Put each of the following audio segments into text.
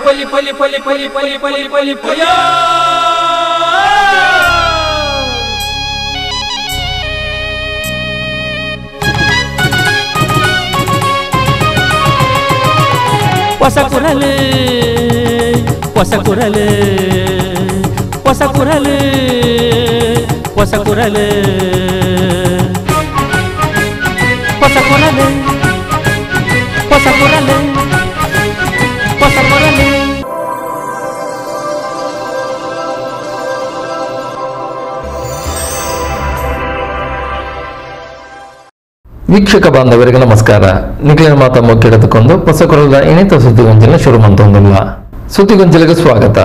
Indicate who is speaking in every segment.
Speaker 1: ಪೊಲಿ ಪೊಲಿ ಪೊಲಿ ಪೊಲಿ ಪೊಲಿ ಪೊಲಿ ಪೊಲಿ ಪೊಯ ಹೊಸ ಕುರಲು ಹೊಸ ಕುರಲು ಹೊಸ ಕುರಲು ಹೊಸ ಕುರಲು ಹೊಸ ಕುರಲು ಹೊಸ ಕುರಲು ಹೊಸ ಕುರಲು.
Speaker 2: ವೀಕ್ಷಕ ಬಾಂಧವರಿಗೆ ನಮಸ್ಕಾರ. ನಿಖಿಲ ಮಾತಾ ಮುಖ್ಯಕೊಂಡು ಹೊಸಕೊರಲ ಇಣಿತ ಸುದ್ದಿಗೊಂಚಿನ ಶುರು ಮಂತೊಂದಿಲ್ಲ. ಸುದ್ದಿಗೊಂಚಲಿಗೆ ಸ್ವಾಗತ.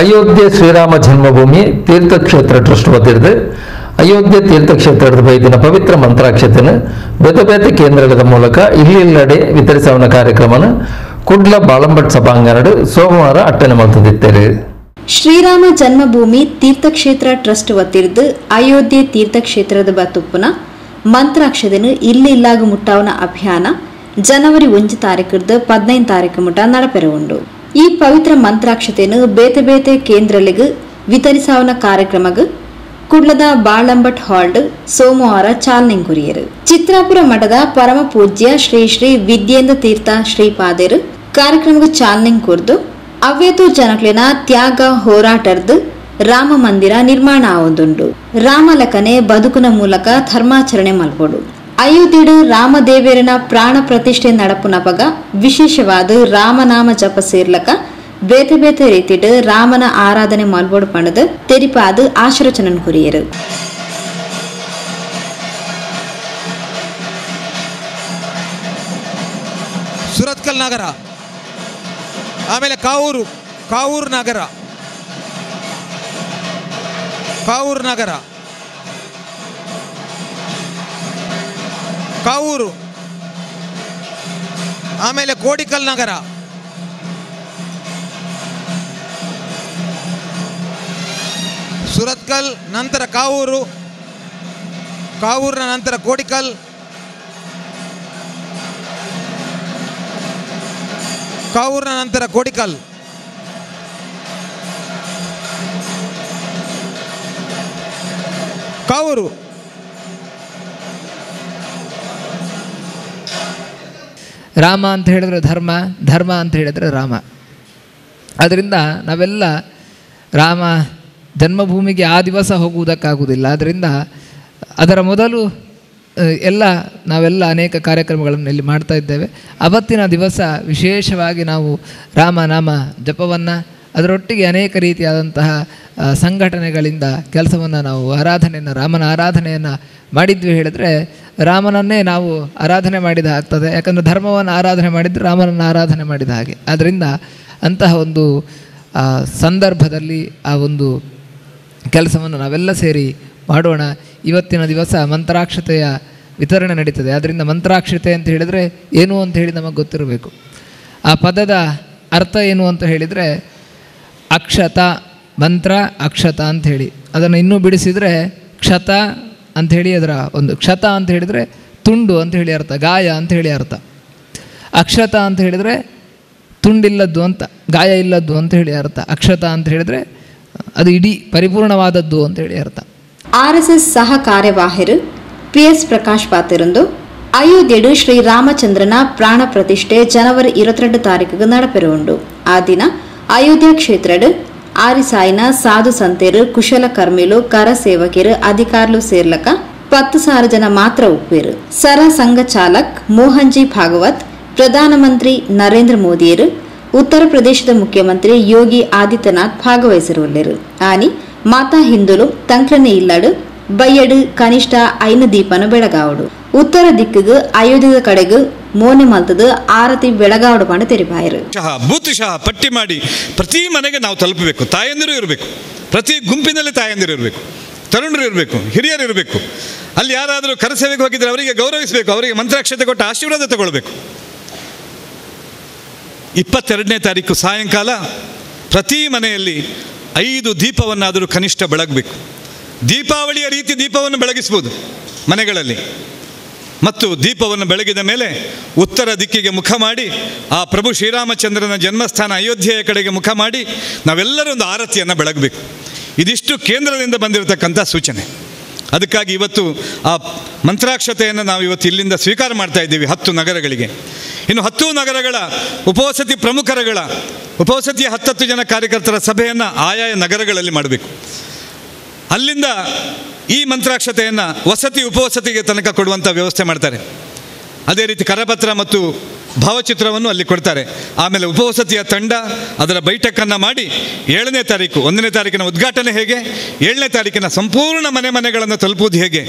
Speaker 2: ಅಯೋಧ್ಯೆ ಶ್ರೀರಾಮ ಜನ್ಮಭೂಮಿ ತೀರ್ಥಕ್ಷೇತ್ರ ಟ್ರಸ್ಟ್ ವತಿರ್ದು ಅಯೋಧ್ಯೆ ತೀರ್ಥಕ್ಷೇತ್ರದ ಬೈದಿನ ಪವಿತ್ರ ಮಂತ್ರಾಕ್ಷತೆಯನ್ನು ಬೇತೆ ಬೇತೆ ಕೇಂದ್ರಗಳ ಮೂಲಕ ಇಲ್ಲಿಲ್ಲಡೆ ವಿತರಿಸುವ ಕಾರ್ಯಕ್ರಮನ ಕುಡ್ಲ ಬಾಳಂಬಟ್ ಸಭಾಂಗಣಡು ಸೋಮವಾರ ಅಟ್ಟನೆ ಮಲ್ತದಿತ್ತೇರು.
Speaker 3: ಶ್ರೀರಾಮ ಜನ್ಮಭೂಮಿ ತೀರ್ಥಕ್ಷೇತ್ರ ಟ್ರಸ್ಟ್ ವತಿರ್ದು ಅಯೋಧ್ಯೆ ತೀರ್ಥಕ್ಷೇತ್ರದ ಬತ್ತುಪ್ಪುನ ಮಂತ್ರಾಕ್ಷತೆಯನ್ನು ಇಲ್ಲಿ ಇಲ್ಲಾಗ ಮುಟ್ಟಾವನ ಅಭಿಯಾನ ಜನವರಿ 1 ತಾರೀಕುರ್ದು 15 ತಾರೀಕು ಮುಟ್ಟ ನಡಪೆರ ಉಂಡು. ಈ ಪವಿತ್ರ ಮಂತ್ರಾಕ್ಷತೆಯನ್ನು ಬೇತೆ ಬೇತೆ ಕೇಂದ್ರಲಿಗೆ ವಿತರಿಸಾವನ ಕಾರ್ಯಕ್ರಮಗ್ ಕುಡ್ಲದ ಬಾಳಂಬಟ್ ಹಾಲ್ಡ್ ಸೋಮವಾರ ಚಾಲನೆ ಕೊರಿಯರು. ಚಿತ್ರಾಪುರ ಮಠದ ಪರಮ ಪೂಜ್ಯ ಶ್ರೀ ಶ್ರೀ ವಿದ್ಯೇಂದ್ರ ತೀರ್ಥ ಶ್ರೀಪಾದೇರು ಕಾರ್ಯಕ್ರಮಕ್ಕೆ ಚಾಲನೆ ಕೊರ್ದು ಅವ್ಯತು ಜನಕ್ಲಿನ ತ್ಯಾಗ ಹೋರಾಟರ್ದು ರಾಮ ಮಂದಿರ ನಿರ್ಮಾಣ ಆವೊಂದುಂಡು. ರಾಮಲಕನೆ ಬದುಕುನ ಮೂಲಕ ಧರ್ಮಾಚರಣೆ ಮಲ್ಪೊಡು. ಅಯೋಧ್ಯೆಡು ರಾಮದೇವರನ ಪ್ರಾಣ ಪ್ರತಿಷ್ಠೆ ನಡಪುನಪಗ ವಿಶೇಷವಾದ ರಾಮನಾಮ ಜಪ ಸೇರ್ಲಕ ಬೇತೆ ಬೇತೆ ರೀತಿಡು ರಾಮನ ಆರಾಧನೆ ಮಲ್ಪೊಡು ಪಣದು ತೆರಿಪಾದು ಆಶೀರ್ವಚನ ಕುರಿಯರು.
Speaker 4: ಸುರತ್ಕಲ್ ನಗರ, ಆಮೇಲೆ ಕಾವೂರು, ಕಾವೂರು ನಗರ, ಕಾವೂರು ನಗರ, ಕಾವೂರು, ಆಮೇಲೆ ಕೋಡಿಕಲ್ ನಗರ, ಸುರತ್ಕಲ್ ನಂತರ ಕಾವೂರು, ಕಾವೂರಿನ ನಂತರ ಕೋಡಿಕಲ್, ಕಾವೂರಿನ ನಂತರ ಕೋಡಿಕಲ್, ಕಾವೂರು.
Speaker 5: ರಾಮ ಅಂತ ಹೇಳಿದ್ರೆ ಧರ್ಮ, ಧರ್ಮ ಅಂತ ಹೇಳಿದರೆ ರಾಮ. ಆದ್ದರಿಂದ ನಾವೆಲ್ಲ ರಾಮ ಜನ್ಮಭೂಮಿಗೆ ಆ ದಿವಸ ಹೋಗುವುದಕ್ಕಾಗುವುದಿಲ್ಲ. ಆದ್ದರಿಂದ ಅದರ ಮೊದಲು ಎಲ್ಲ ನಾವೆಲ್ಲ ಅನೇಕ ಕಾರ್ಯಕ್ರಮಗಳನ್ನು ಇಲ್ಲಿ ಮಾಡ್ತಾ ಇದ್ದೇವೆ. ಅವತ್ತಿನ ದಿವಸ ವಿಶೇಷವಾಗಿ ನಾವು ರಾಮನಾಮ ಜಪವನ್ನು, ಅದರೊಟ್ಟಿಗೆ ಅನೇಕ ರೀತಿಯಾದಂತಹ ಸಂಘಟನೆಗಳಿಂದ ಕೆಲಸವನ್ನು ನಾವು ಆರಾಧನೆಯನ್ನು, ರಾಮನ ಆರಾಧನೆಯನ್ನು ಮಾಡಿದ್ವಿ ಹೇಳಿದರೆ ರಾಮನನ್ನೇ ನಾವು ಆರಾಧನೆ ಮಾಡಿದ ಆಗ್ತದೆ. ಯಾಕಂದರೆ ಧರ್ಮವನ್ನು ಆರಾಧನೆ ಮಾಡಿದರೆ ರಾಮನನ್ನು ಆರಾಧನೆ ಮಾಡಿದ ಹಾಗೆ. ಆದ್ದರಿಂದ ಅಂತಹ ಒಂದು ಸಂದರ್ಭದಲ್ಲಿ ಆ ಒಂದು ಕೆಲಸವನ್ನು ನಾವೆಲ್ಲ ಸೇರಿ ಮಾಡೋಣ. ಇವತ್ತಿನ ದಿವಸ ಮಂತ್ರಾಕ್ಷತೆಯ ವಿತರಣೆ ನಡೀತದೆ. ಆದ್ದರಿಂದ ಮಂತ್ರಾಕ್ಷತೆ ಅಂತ ಹೇಳಿದರೆ ಏನು ಅಂತ ಹೇಳಿ ನಮಗೆ ಗೊತ್ತಿರಬೇಕು. ಆ ಪದದ ಅರ್ಥ ಏನು ಅಂತ ಹೇಳಿದರೆ ಅಕ್ಷತ, ಮಂತ್ರ ಅಕ್ಷತ ಅಂಥೇಳಿ. ಅದನ್ನು ಇನ್ನೂ ಬಿಡಿಸಿದರೆ ಕ್ಷತ ಅಂಥೇಳಿ, ಅದರ ಒಂದು ಕ್ಷತ ಅಂತ ಹೇಳಿದರೆ ತುಂಡು ಅಂಥೇಳಿ ಅರ್ಥ, ಗಾಯ ಅಂಥೇಳಿ ಅರ್ಥ. ಅಕ್ಷತ ಅಂತ ಹೇಳಿದರೆ ತುಂಡಿಲ್ಲದ್ದು ಅಂತ, ಗಾಯ ಇಲ್ಲದ್ದು ಅಂಥೇಳಿ ಅರ್ಥ. ಅಕ್ಷತ ಅಂತ ಹೇಳಿದರೆ ಅದು ಇಡೀ ಪರಿಪೂರ್ಣವಾದದ್ದು ಅಂಥೇಳಿ ಅರ್ಥ.
Speaker 3: ಆರ್ಎಸ್ಎಸ್ ಸಹ ಕಾರ್ಯವಾಹರು ಪಿಎಸ್ ಪ್ರಕಾಶ್ ಪಾತಿರಂದು ಅಯೋಧ್ಯೆಡು ಶ್ರೀ ರಾಮಚಂದ್ರನ ಪ್ರಾಣ ಪ್ರತಿಷ್ಠೆ ಜನವರಿ 22 ತಾರೀಕಿಗೆ ನಡಪೆರ ಉಂಡು. ಆ ದಿನ ಅಯೋಧ್ಯೆ ಕ್ಷೇತ್ರಡು ಆರಿಸಾಯಿನ ಸಾಧು ಸಂತೇರು, ಕುಶಲಕರ್ಮಿಲು, ಕರ ಸೇವಕರು, ಅಧಿಕಾರಿಲು ಸೇರ್ಲಕ 10,000 ಜನ ಮಾತ್ರ ಉಪ್ಪೇರು. ಸರ ಸಂಘ ಚಾಲಕ್ ಮೋಹನ್ಜಿ ಭಾಗವತ್, ಪ್ರಧಾನಮಂತ್ರಿ ನರೇಂದ್ರ ಮೋದಿಯರು, ಉತ್ತರ ಪ್ರದೇಶದ ಮುಖ್ಯಮಂತ್ರಿ ಯೋಗಿ ಆದಿತ್ಯನಾಥ್ ಭಾಗವಹಿಸಿರುವಲ್ಲೆರು. ಆನಿ ಮಾತಾ ಹಿಂದುಲು ತಂಕ್ಲನೆ ಇಲ್ಲಡು ಬಯ್ಯಡು ಕನಿಷ್ಠ 5 ದೀಪನ ಬೆಳಗಾವಡು. ಉತ್ತರ ದಿಕ್ಕಿಗೆ ಅಯೋಧ್ಯದ ಕಡೆಗೂ ಮೋನೆ ಮಲ್ತದು ಆರತಿ ಬೆಳಗಾವಡು ಪಂಡ ತೆರಿಪಾಯರು.
Speaker 6: ಬೂತುಶಃ ಪಟ್ಟಿ ಮಾಡಿ ಪ್ರತಿ ಮನೆಗೆ ನಾವು ತಲುಪಬೇಕು. ತಾಯಂದಿರು ಇರಬೇಕು, ಪ್ರತಿ ಗುಂಪಿನಲ್ಲಿ ತಾಯಂದಿರು ಇರಬೇಕು, ತರುಣರು ಇರಬೇಕು, ಹಿರಿಯರು ಇರಬೇಕು. ಅಲ್ಲಿ ಯಾರಾದರೂ ಕರಸೇವೆಗೆ ಹೋಗಿದ್ರೆ ಅವರಿಗೆ ಗೌರವಿಸಬೇಕು, ಅವರಿಗೆ ಮಂತ್ರಾಕ್ಷತೆ ಕೊಟ್ಟು ಆಶೀರ್ವಾದ ತಗೊಳ್ಬೇಕು. 22ನೇ ತಾರೀಕು ಸಾಯಂಕಾಲ ಪ್ರತಿ ಮನೆಯಲ್ಲಿ 5 ದೀಪವನ್ನಾದರೂ ಕನಿಷ್ಠ ಬೆಳಗಬೇಕು. ದೀಪಾವಳಿಯ ರೀತಿ ದೀಪವನ್ನು ಬೆಳಗಿಸ್ಬೋದು ಮನೆಗಳಲ್ಲಿ. ಮತ್ತು ದೀಪವನ್ನು ಬೆಳಗಿದ ಮೇಲೆ ಉತ್ತರ ದಿಕ್ಕಿಗೆ ಮುಖ ಮಾಡಿ ಆ ಪ್ರಭು ಶ್ರೀರಾಮಚಂದ್ರನ ಜನ್ಮಸ್ಥಾನ ಅಯೋಧ್ಯೆಯ ಕಡೆಗೆ ಮುಖ ಮಾಡಿ ನಾವೆಲ್ಲರೂ ಒಂದು ಆರತಿಯನ್ನು ಬೆಳಗಬೇಕು. ಇದಿಷ್ಟು ಕೇಂದ್ರದಿಂದ ಬಂದಿರತಕ್ಕಂಥ ಸೂಚನೆ. ಅದಕ್ಕಾಗಿ ಇವತ್ತು ಆ ಮಂತ್ರಾಕ್ಷತೆಯನ್ನು ನಾವು ಇವತ್ತು ಇಲ್ಲಿಂದ ಸ್ವೀಕಾರ ಮಾಡ್ತಾ ಇದ್ದೀವಿ 10 ನಗರಗಳಿಗೆ. ಇನ್ನು 10 ನಗರಗಳ ಉಪವಸತಿ ಪ್ರಮುಖರುಗಳ ಉಪವಸತಿಯ 10 ಜನ ಕಾರ್ಯಕರ್ತರ ಸಭೆಯನ್ನು ಆಯಾಯ ನಗರಗಳಲ್ಲಿ ಮಾಡಬೇಕು. ಅಲ್ಲಿಂದ ಈ ಮಂತ್ರಾಕ್ಷತೆಯನ್ನು ವಸತಿ ಉಪವಸತಿಗೆ ತನಕ ಕೊಡುವಂಥ ವ್ಯವಸ್ಥೆ ಮಾಡ್ತಾರೆ. ಅದೇ ರೀತಿ ಕರಪತ್ರ ಮತ್ತು ಭಾವಚಿತ್ರವನ್ನು ಅಲ್ಲಿ ಕೊಡ್ತಾರೆ. ಆಮೇಲೆ ಉಪವಸತಿಯ ತಂಡ ಅದರ ಬೈಠಕನ್ನು ಮಾಡಿ 7ನೇ ತಾರೀಕು, 1ನೇ ತಾರೀಕಿನ ಉದ್ಘಾಟನೆ ಹೇಗೆ, 7ನೇ ತಾರೀಕಿನ ಸಂಪೂರ್ಣ ಮನೆ ಮನೆಗಳನ್ನು ತಲುಪುವುದು ಹೇಗೆ.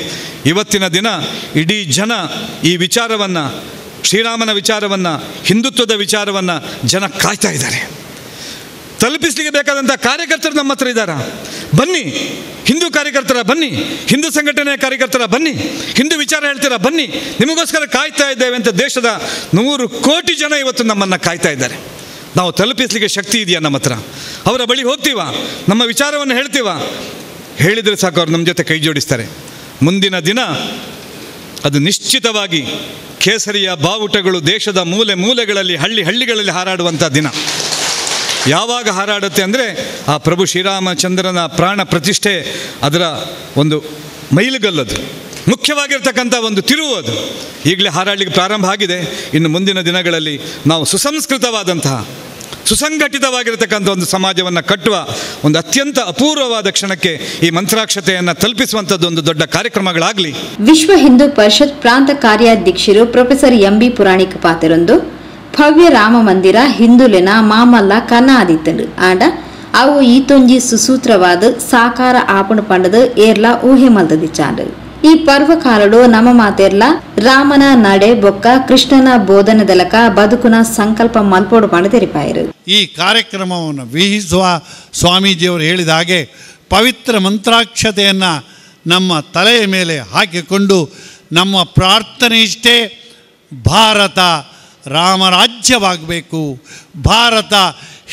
Speaker 6: ಇವತ್ತಿನ ದಿನ ಇಡೀ ಜನ ಈ ವಿಚಾರವನ್ನು, ಶ್ರೀರಾಮನ ವಿಚಾರವನ್ನು, ಹಿಂದುತ್ವದ ವಿಚಾರವನ್ನು ಜನ ಕಾಯ್ತಾ ಇದ್ದಾರೆ. ತಲುಪಿಸಲಿಕ್ಕೆ ಬೇಕಾದಂಥ ಕಾರ್ಯಕರ್ತರು ನಮ್ಮ ಹತ್ರ ಇದ್ದಾರಾ? ಬನ್ನಿ, ಹಿಂದೂ ಕಾರ್ಯಕರ್ತರ ಬನ್ನಿ, ಹಿಂದೂ ಸಂಘಟನೆಯ ಕಾರ್ಯಕರ್ತರ ಬನ್ನಿ, ಹಿಂದೂ ವಿಚಾರ ಹೇಳ್ತೀರಾ ಬನ್ನಿ, ನಿಮಗೋಸ್ಕರ ಕಾಯ್ತಾ ಇದ್ದೇವೆ ಅಂತ ದೇಶದ 100 ಕೋಟಿ ಜನ ಇವತ್ತು ನಮ್ಮನ್ನು ಕಾಯ್ತಾ ಇದ್ದಾರೆ. ನಾವು ತಲುಪಿಸಲಿಕ್ಕೆ ಶಕ್ತಿ ಇದೆಯಾ ನಮ್ಮ ಹತ್ರ? ಅವರ ಬಳಿ ಹೋಗ್ತೀವ, ನಮ್ಮ ವಿಚಾರವನ್ನು ಹೇಳ್ತೀವ? ಹೇಳಿದರೆ ಸಾಕು, ಅವ್ರು ನಮ್ಮ ಜೊತೆ ಕೈ ಜೋಡಿಸ್ತಾರೆ. ಮುಂದಿನ ದಿನ ಅದು ನಿಶ್ಚಿತವಾಗಿ ಕೇಸರಿಯ ಬಾವುಟಗಳು ದೇಶದ ಮೂಲೆ ಮೂಲೆಗಳಲ್ಲಿ, ಹಳ್ಳಿ ಹಳ್ಳಿಗಳಲ್ಲಿ ಹಾರಾಡುವಂಥ ದಿನ. ಯಾವಾಗ ಹಾರಾಡುತ್ತೆ ಅಂದರೆ ಆ ಪ್ರಭು ಶ್ರೀರಾಮಚಂದ್ರನ ಪ್ರಾಣ ಪ್ರತಿಷ್ಠೆ ಅದರ ಒಂದು ಮೈಲುಗಲ್ಲದು, ಮುಖ್ಯವಾಗಿರ್ತಕ್ಕಂಥ ಒಂದು ತಿರುವು ಅದು. ಈಗಲೇ ಹಾರಾಡಲಿಕ್ಕೆ ಪ್ರಾರಂಭ ಆಗಿದೆ. ಇನ್ನು ಮುಂದಿನ ದಿನಗಳಲ್ಲಿ ನಾವು ಸುಸಂಸ್ಕೃತವಾದಂತಹ, ಸುಸಂಘಟಿತವಾಗಿರತಕ್ಕಂಥ ಒಂದು ಸಮಾಜವನ್ನು ಕಟ್ಟುವ ಒಂದು ಅತ್ಯಂತ ಅಪೂರ್ವವಾದ ಕ್ಷಣಕ್ಕೆ ಈ ಮಂತ್ರಾಕ್ಷತೆಯನ್ನು ತಲುಪಿಸುವಂಥದ್ದು ಒಂದು ದೊಡ್ಡ ಕಾರ್ಯಕ್ರಮಗಳಾಗಲಿ.
Speaker 3: ವಿಶ್ವ ಹಿಂದೂ ಪರಿಷತ್ ಪ್ರಾಂತ ಕಾರ್ಯಾಧ್ಯಕ್ಷರು ಪ್ರೊಫೆಸರ್ ಎಂಬಿ ಪುರಾಣಿಕ ಪಾತ್ರರೊಂದು ಭವ್ಯ ರಾಮ ಮಂದಿರ ಹಿಂದುಲೆನ ಮಾಮಲ್ಲ ಕನ ಆದಿತ್ತಂಡು ಆಂಡ ಅವು ಈತೊಂಜಿ ಸುಸೂತ್ರವಾದ ಸಾಕಾರ ಆಪಣ ಪಂಡದ ಏರ್ಲ ಊಹೆ ಮಲ್ದದಿಚ್ಚಾಂಡು. ಈ ಪರ್ವಕಾಲಡು ನಮ್ಮ ಮಾತೆರ್ಲ ರಾಮನ ನಡೆ ಬೊಕ್ಕ ಕೃಷ್ಣನ ಬೋಧನೆದಲಕ ಬದುಕುನ ಸಂಕಲ್ಪ ಮಲ್ಪೋಡು ಪಂಡ ತೆರಿಪಾಯರು.
Speaker 7: ಈ ಕಾರ್ಯಕ್ರಮವನ್ನು ವಿಹಿಸುವ ಸ್ವಾಮೀಜಿಯವರು ಹೇಳಿದ ಹಾಗೆ ಪವಿತ್ರ ಮಂತ್ರಾಕ್ಷತೆಯನ್ನು ನಮ್ಮ ತಲೆಯ ಮೇಲೆ ಹಾಕಿಕೊಂಡು ನಮ್ಮ ಪ್ರಾರ್ಥನೆ ಇಷ್ಟೇ, ಭಾರತ ರಾಮರಾಜ್ಯವಾಗಬೇಕು, ಭಾರತ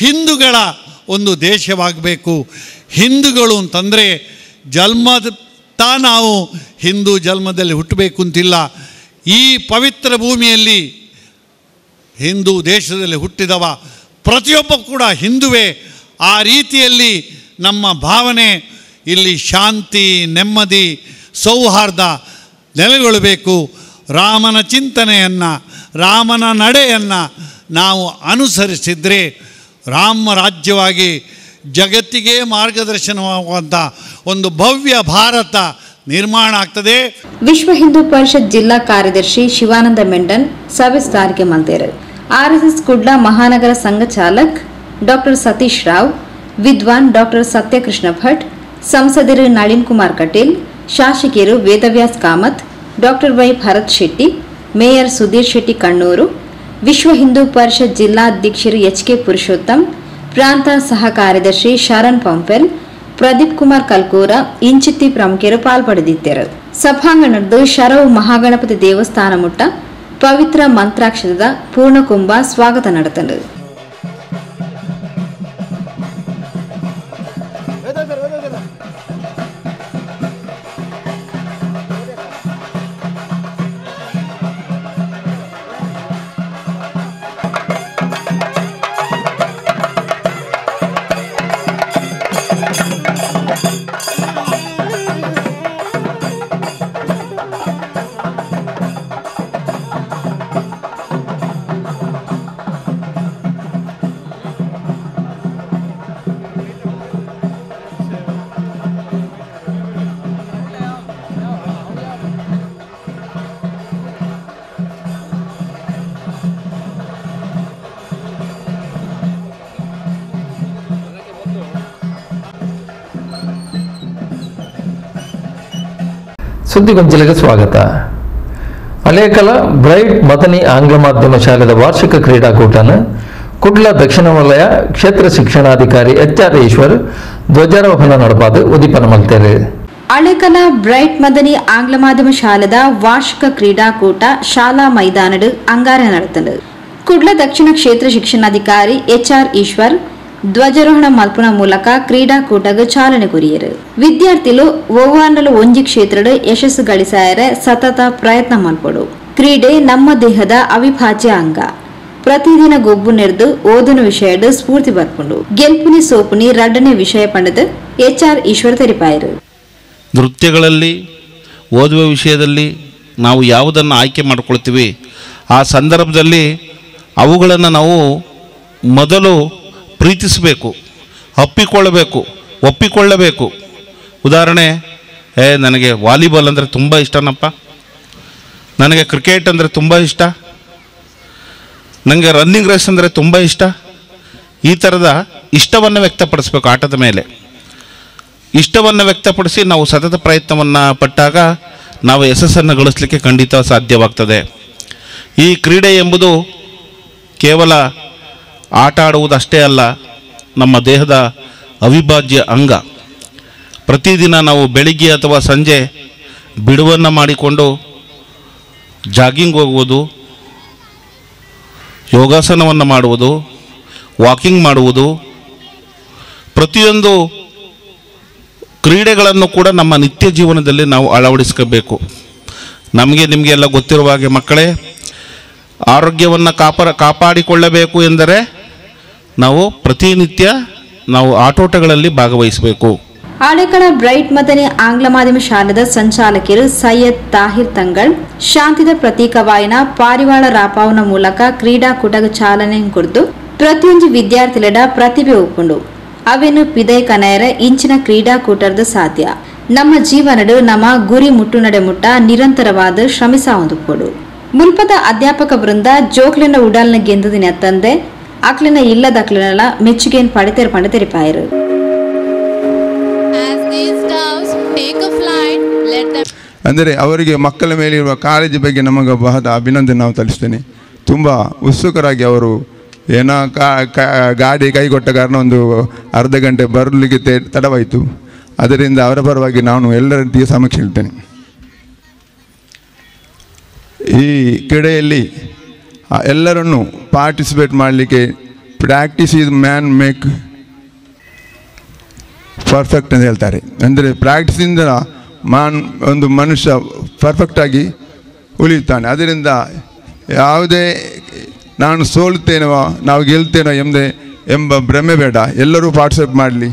Speaker 7: ಹಿಂದೂಗಳ ಒಂದು ದೇಶವಾಗಬೇಕು. ಹಿಂದೂಗಳು ಅಂತಂದರೆ ಜನ್ಮದ ನಾವು ಹಿಂದೂ ಜನ್ಮದಲ್ಲಿ ಹುಟ್ಟಬೇಕು ಅಂತಿಲ್ಲ. ಈ ಪವಿತ್ರ ಭೂಮಿಯಲ್ಲಿ ಹಿಂದೂ ದೇಶದಲ್ಲಿ ಹುಟ್ಟಿದವ ಪ್ರತಿಯೊಬ್ಬ ಕೂಡ ಹಿಂದುವೇ. ಆ ರೀತಿಯಲ್ಲಿ ನಮ್ಮ ಭಾವನೆ ಇಲ್ಲಿ ಶಾಂತಿ, ನೆಮ್ಮದಿ, ಸೌಹಾರ್ದ ನೆಲೆಗೊಳ್ಳಬೇಕು. ರಾಮನ ಚಿಂತನೆಯನ್ನು, ರಾಮನ ನಡೆಯನ್ನು ನಾವು ಅನುಸರಿಸಿದರೆ ರಾಮ ರಾಜ್ಯವಾಗಿ ಜಗತ್ತಿಗೆ ಮಾರ್ಗದರ್ಶನವಾಗುವಂಥ ಒಂದು ಭವ್ಯ ಭಾರತ ನಿರ್ಮಾಣ ಆಗ್ತದೆ.
Speaker 3: ವಿಶ್ವ ಹಿಂದೂ ಪರಿಷತ್ ಜಿಲ್ಲಾ ಕಾರ್ಯದರ್ಶಿ ಶಿವಾನಂದ ಮೆಂಡನ್ ಸಭೆ ಸಾರಿಗೆ ಮಲ್ತೇರು. ಆರ್ಎಸ್ಎಸ್ ಕುಡ್ಲ ಮಹಾನಗರ ಸಂಘ ಚಾಲಕ್ ಡಾಕ್ಟರ್ ಸತೀಶ್ ರಾವ್, ವಿದ್ವಾನ್ ಡಾಕ್ಟರ್ ಸತ್ಯಕೃಷ್ಣ ಭಟ್, ಸಂಸದರು ನಳಿನ್ ಕುಮಾರ್ ಕಟೀಲ್, ಶಾಸಕಿಯರು Vedavyas Kamath, doctor Y Bharath Shetty, mayor Sudhir Shetty Kannur, Vishwa Hindu Parishad ಜಿಲ್ಲಾಧ್ಯಕ್ಷರು ಎಚ್ ಕೆ ಪುರುಷೋತ್ತಮ್, ಪ್ರಾಂತ ಸಹ ಕಾರ್ಯದರ್ಶಿ ಶರಣ್ ಪಂಪೆಲ್, ಪ್ರದೀಪ್ ಕುಮಾರ್ ಕಲ್ಕೂರ ಇಂಚಿತ್ತಿ ಪ್ರಮುಖರು ಪಾಲ್ಪಡೆದಿದ್ದರು. ಸಭಾಂಗಣದ ಶರವು ಮಹಾಗಣಪತಿ ದೇವಸ್ಥಾನ ಮುಟ್ಟ ಪವಿತ್ರ ಮಂತ್ರಾಕ್ಷರದ ಪೂರ್ಣಕುಂಭ ಸ್ವಾಗತ ನಡೆತಂಡು.
Speaker 2: ಸುದ್ದಿಗೊಂಚಲಿಗೆ ಸ್ವಾಗತ. ಅಲೇಕಲ ಬ್ರೈಟ್ ಮದನಿ ಆಂಗ್ಲ ಮಾಧ್ಯಮ ಶಾಲೆದ ವಾರ್ಷಿಕ ಕ್ರೀಡಾಕೂಟನ ಕುಡ್ಲ ದಕ್ಷಿಣ ವಲಯ ಕ್ಷೇತ್ರ ಶಿಕ್ಷಣಾಧಿಕಾರಿ ಎಚ್ ಆರ್ ಈಶ್ವರ್ ಧ್ವಜಾರೋಹಣ ನಡಪಾದ ಉದ್ದೀಪನ ಮಲ್ತೇರು.
Speaker 3: ಅಳೆಕಲ ಬ್ರೈಟ್ ಮದನಿ ಆಂಗ್ಲ ಮಾಧ್ಯಮ ಶಾಲೆದ ವಾರ್ಷಿಕ ಕ್ರೀಡಾಕೂಟ ಶಾಲಾ ಮೈದಾನಡು ಅಂಗಾರ ನಡೆತಂಡು. ಕುಡ್ಲ ದಕ್ಷಿಣ ಕ್ಷೇತ್ರ ಶಿಕ್ಷಣಾಧಿಕಾರಿ ಎಚ್ ಆರ್ ಈಶ್ವರ್ ಧ್ವಜಾರೋಹಣ ಮಲ್ಪುನ ಮೂಲಕ ಕ್ರೀಡಾಕೂಟಗ್ ಚಾಲನೆ ಕೊರಿಯರು. ವಿದ್ಯಾರ್ಥಿಲು ಒವ್ವಾಂಡಲು ಒಂಜಿ ಕ್ಷೇತ್ರಡ್ ಯಶಸ್ಸು ಗಳಿಸಾಯರೆ ಸತತ ಪ್ರಯತ್ನ ಮಲ್ಪೊಡು. ಕ್ರೀಡೆ ನಮ್ಮ ದೇಹದ ಅವಿಭಾಜ್ಯ ಅಂಗ. ಪ್ರತಿದಿನ ಗೊಬ್ಬು ನೆರೆದು ಓದುನ ವಿಷಯಡ್ ಸ್ಫೂರ್ತಿ ಬರ್ಪುಂಡು. ಗೆಲ್ಪುನಿ ಸೋಪುನಿ ರಡ್ಡನೇ ವಿಷಯ ಪಂಡದು ಎಚ್ಆರ್ ಈಶ್ವರ್ ತೆರಿಪಾಯರು.
Speaker 8: ನೃತ್ಯಗಳಲ್ಲಿ ಓದುವ ವಿಷಯದಲ್ಲಿ ನಾವು ಯಾವುದನ್ನು ಆಯ್ಕೆ ಮಾಡಿಕೊಳ್ತೀವಿ ಆ ಸಂದರ್ಭದಲ್ಲಿ ಅವುಗಳನ್ನು ನಾವು ಮೊದಲು ಪ್ರೀತಿಸಬೇಕು, ಅಪ್ಪಿಕೊಳ್ಳಬೇಕು, ಒಪ್ಪಿಕೊಳ್ಳಬೇಕು. ಉದಾಹರಣೆ, ನನಗೆ ವಾಲಿಬಾಲ್ ಅಂದರೆ ತುಂಬ ಇಷ್ಟನಪ್ಪ, ನನಗೆ ಕ್ರಿಕೆಟ್ ಅಂದರೆ ತುಂಬ ಇಷ್ಟ, ನನಗೆ ರನ್ನಿಂಗ್ ರೇಸ್ ಅಂದರೆ ತುಂಬ ಇಷ್ಟ. ಈ ಥರದ ಇಷ್ಟವನ್ನು ವ್ಯಕ್ತಪಡಿಸಬೇಕು. ಆಟದ ಮೇಲೆ ಇಷ್ಟವನ್ನು ವ್ಯಕ್ತಪಡಿಸಿ ನಾವು ಸತತ ಪ್ರಯತ್ನವನ್ನು ಪಟ್ಟಾಗ ನಾವು ಯಶಸ್ಸನ್ನು ಗಳಿಸಲಿಕ್ಕೆ ಖಂಡಿತ ಸಾಧ್ಯವಾಗ್ತದೆ. ಈ ಕ್ರೀಡೆ ಎಂಬುದು ಕೇವಲ ಆಟ ಆಡುವುದಷ್ಟೇ ಅಲ್ಲ, ನಮ್ಮ ದೇಹದ ಅವಿಭಾಜ್ಯ ಅಂಗ. ಪ್ರತಿದಿನ ನಾವು ಬೆಳಿಗ್ಗೆ ಅಥವಾ ಸಂಜೆ ಬಿಡುವನ್ನು ಮಾಡಿಕೊಂಡು ಜಾಗಿಂಗ್ ಹೋಗುವುದು, ಯೋಗಾಸನವನ್ನು ಮಾಡುವುದು, ವಾಕಿಂಗ್ ಮಾಡುವುದು, ಪ್ರತಿಯೊಂದು ಕ್ರೀಡೆಗಳನ್ನು ಕೂಡ ನಮ್ಮ ನಿತ್ಯ ಜೀವನದಲ್ಲಿ ನಾವು ಅಳವಡಿಸ್ಕೋಬೇಕು. ನಮಗೆ ನಿಮಗೆಲ್ಲ ಗೊತ್ತಿರುವ ಹಾಗೆ ಮಕ್ಕಳೇ, ಆರೋಗ್ಯವನ್ನು ಕಾಪಾಡಿಕೊಳ್ಳಬೇಕು ಎಂದರೆ ನಾವು ಪ್ರತಿನಿತ್ಯ ನಾವು ಆಟೋಟಗಳಲ್ಲಿ ಭಾಗವಹಿಸಬೇಕು.
Speaker 3: ಆಳೆಕಳ ಬ್ರೈಟ್ ಮದನಿ ಆಂಗ್ಲ ಮಾಧ್ಯಮ ಶಾಲೆದ ಸಂಚಾಲಕರು ಸೈಯದ್ ತಾಹಿರ್ ತಂಗಳ್ ಶಾಂತಿದ ಪ್ರತೀಕವಾಯಿನ ಪಾರಿವಾಳ ರಾಪಾವನ ಮೂಲಕ ಕ್ರೀಡಾಕೂಟದ ಚಾಲನೆ ಕೊಡ್ದು ಪ್ರತಿಯೊಂದು ವಿದ್ಯಾರ್ಥಿಲೆಡ ಪ್ರತಿಭೆ ಒಪ್ಪಿಕೊಂಡು ಅವೇನು ಪಿದೈ ಕನಯರ ಇಂಚಿನ ಕ್ರೀಡಾಕೂಟದ ಸಾಧ್ಯ. ನಮ್ಮ ಜೀವನಡು ನಮ್ಮ ಗುರಿ ಮುಟ್ಟು ನಡೆ ಮುಟ್ಟ ನಿರಂತರವಾದ ಶ್ರಮಿಸಾವೊಂದು. ಮುಲ್ಪದ ಅಧ್ಯಾಪಕ ವೃಂದ ಜೋಕ್ಲಿನ ಉಡಲ್ನ ಗೆಂದದಿನ ತಂದೆ ಅಕ್ಲಿನ ಇಲ್ಲದಕ್ಲಿನೆಲ್ಲ ಮೆಚ್ಚುಗೆಯನ್ನು ಪಡೆತೇರು ಪಂಡ ತೆರಿಪಾಯರು.
Speaker 9: ಅಂದರೆ ಅವರಿಗೆ ಮಕ್ಕಳ ಮೇಲಿರುವ ಕಾಳಜಿ ಬಗ್ಗೆ ನಮಗೆ ಬಹಳ ಅಭಿನಂದನೆ ನಾವು ತಲಿಸ್ತೇನೆ. ತುಂಬ ಉತ್ಸುಕರಾಗಿ ಅವರು ಏನೋ ಗಾಡಿ ಕೈಗೊಟ್ಟ ಕಾರಣ ಒಂದು ಅರ್ಧ ಗಂಟೆ ಬರಲಿಕ್ಕೆ ತಡವಾಯಿತು. ಅದರಿಂದ ಅವರ ಪರವಾಗಿ ನಾನು ಎಲ್ಲರೊಂದಿಗೆ ಸಮೀಕ್ಷೆ ಹೇಳ್ತೇನೆ. ಈ ಕ್ರೀಡೆಯಲ್ಲಿ ಎಲ್ಲರನ್ನು ಪಾರ್ಟಿಸಿಪೇಟ್ ಮಾಡಲಿಕ್ಕೆ practice is man make perfect ಅಂತ ಹೇಳ್ತಾರೆ. ಅಂದರೆ ಪ್ರಾಕ್ಟೀಸಿಂದ ಒಂದು ಮನುಷ್ಯ ಪರ್ಫೆಕ್ಟಾಗಿ ಉಳಿಯುತ್ತಾನೆ. ಅದರಿಂದ ಯಾವುದೇ ನಾನು ಸೋಲುತ್ತೇನೋ ನಾವು ಗೆಲ್ತೇನೋ ಎಂಬ ಭ್ರಮೆ ಬೇಡ. ಎಲ್ಲರೂ ಪಾರ್ಟಿಸಿಪೇಟ್ ಮಾಡಲಿ,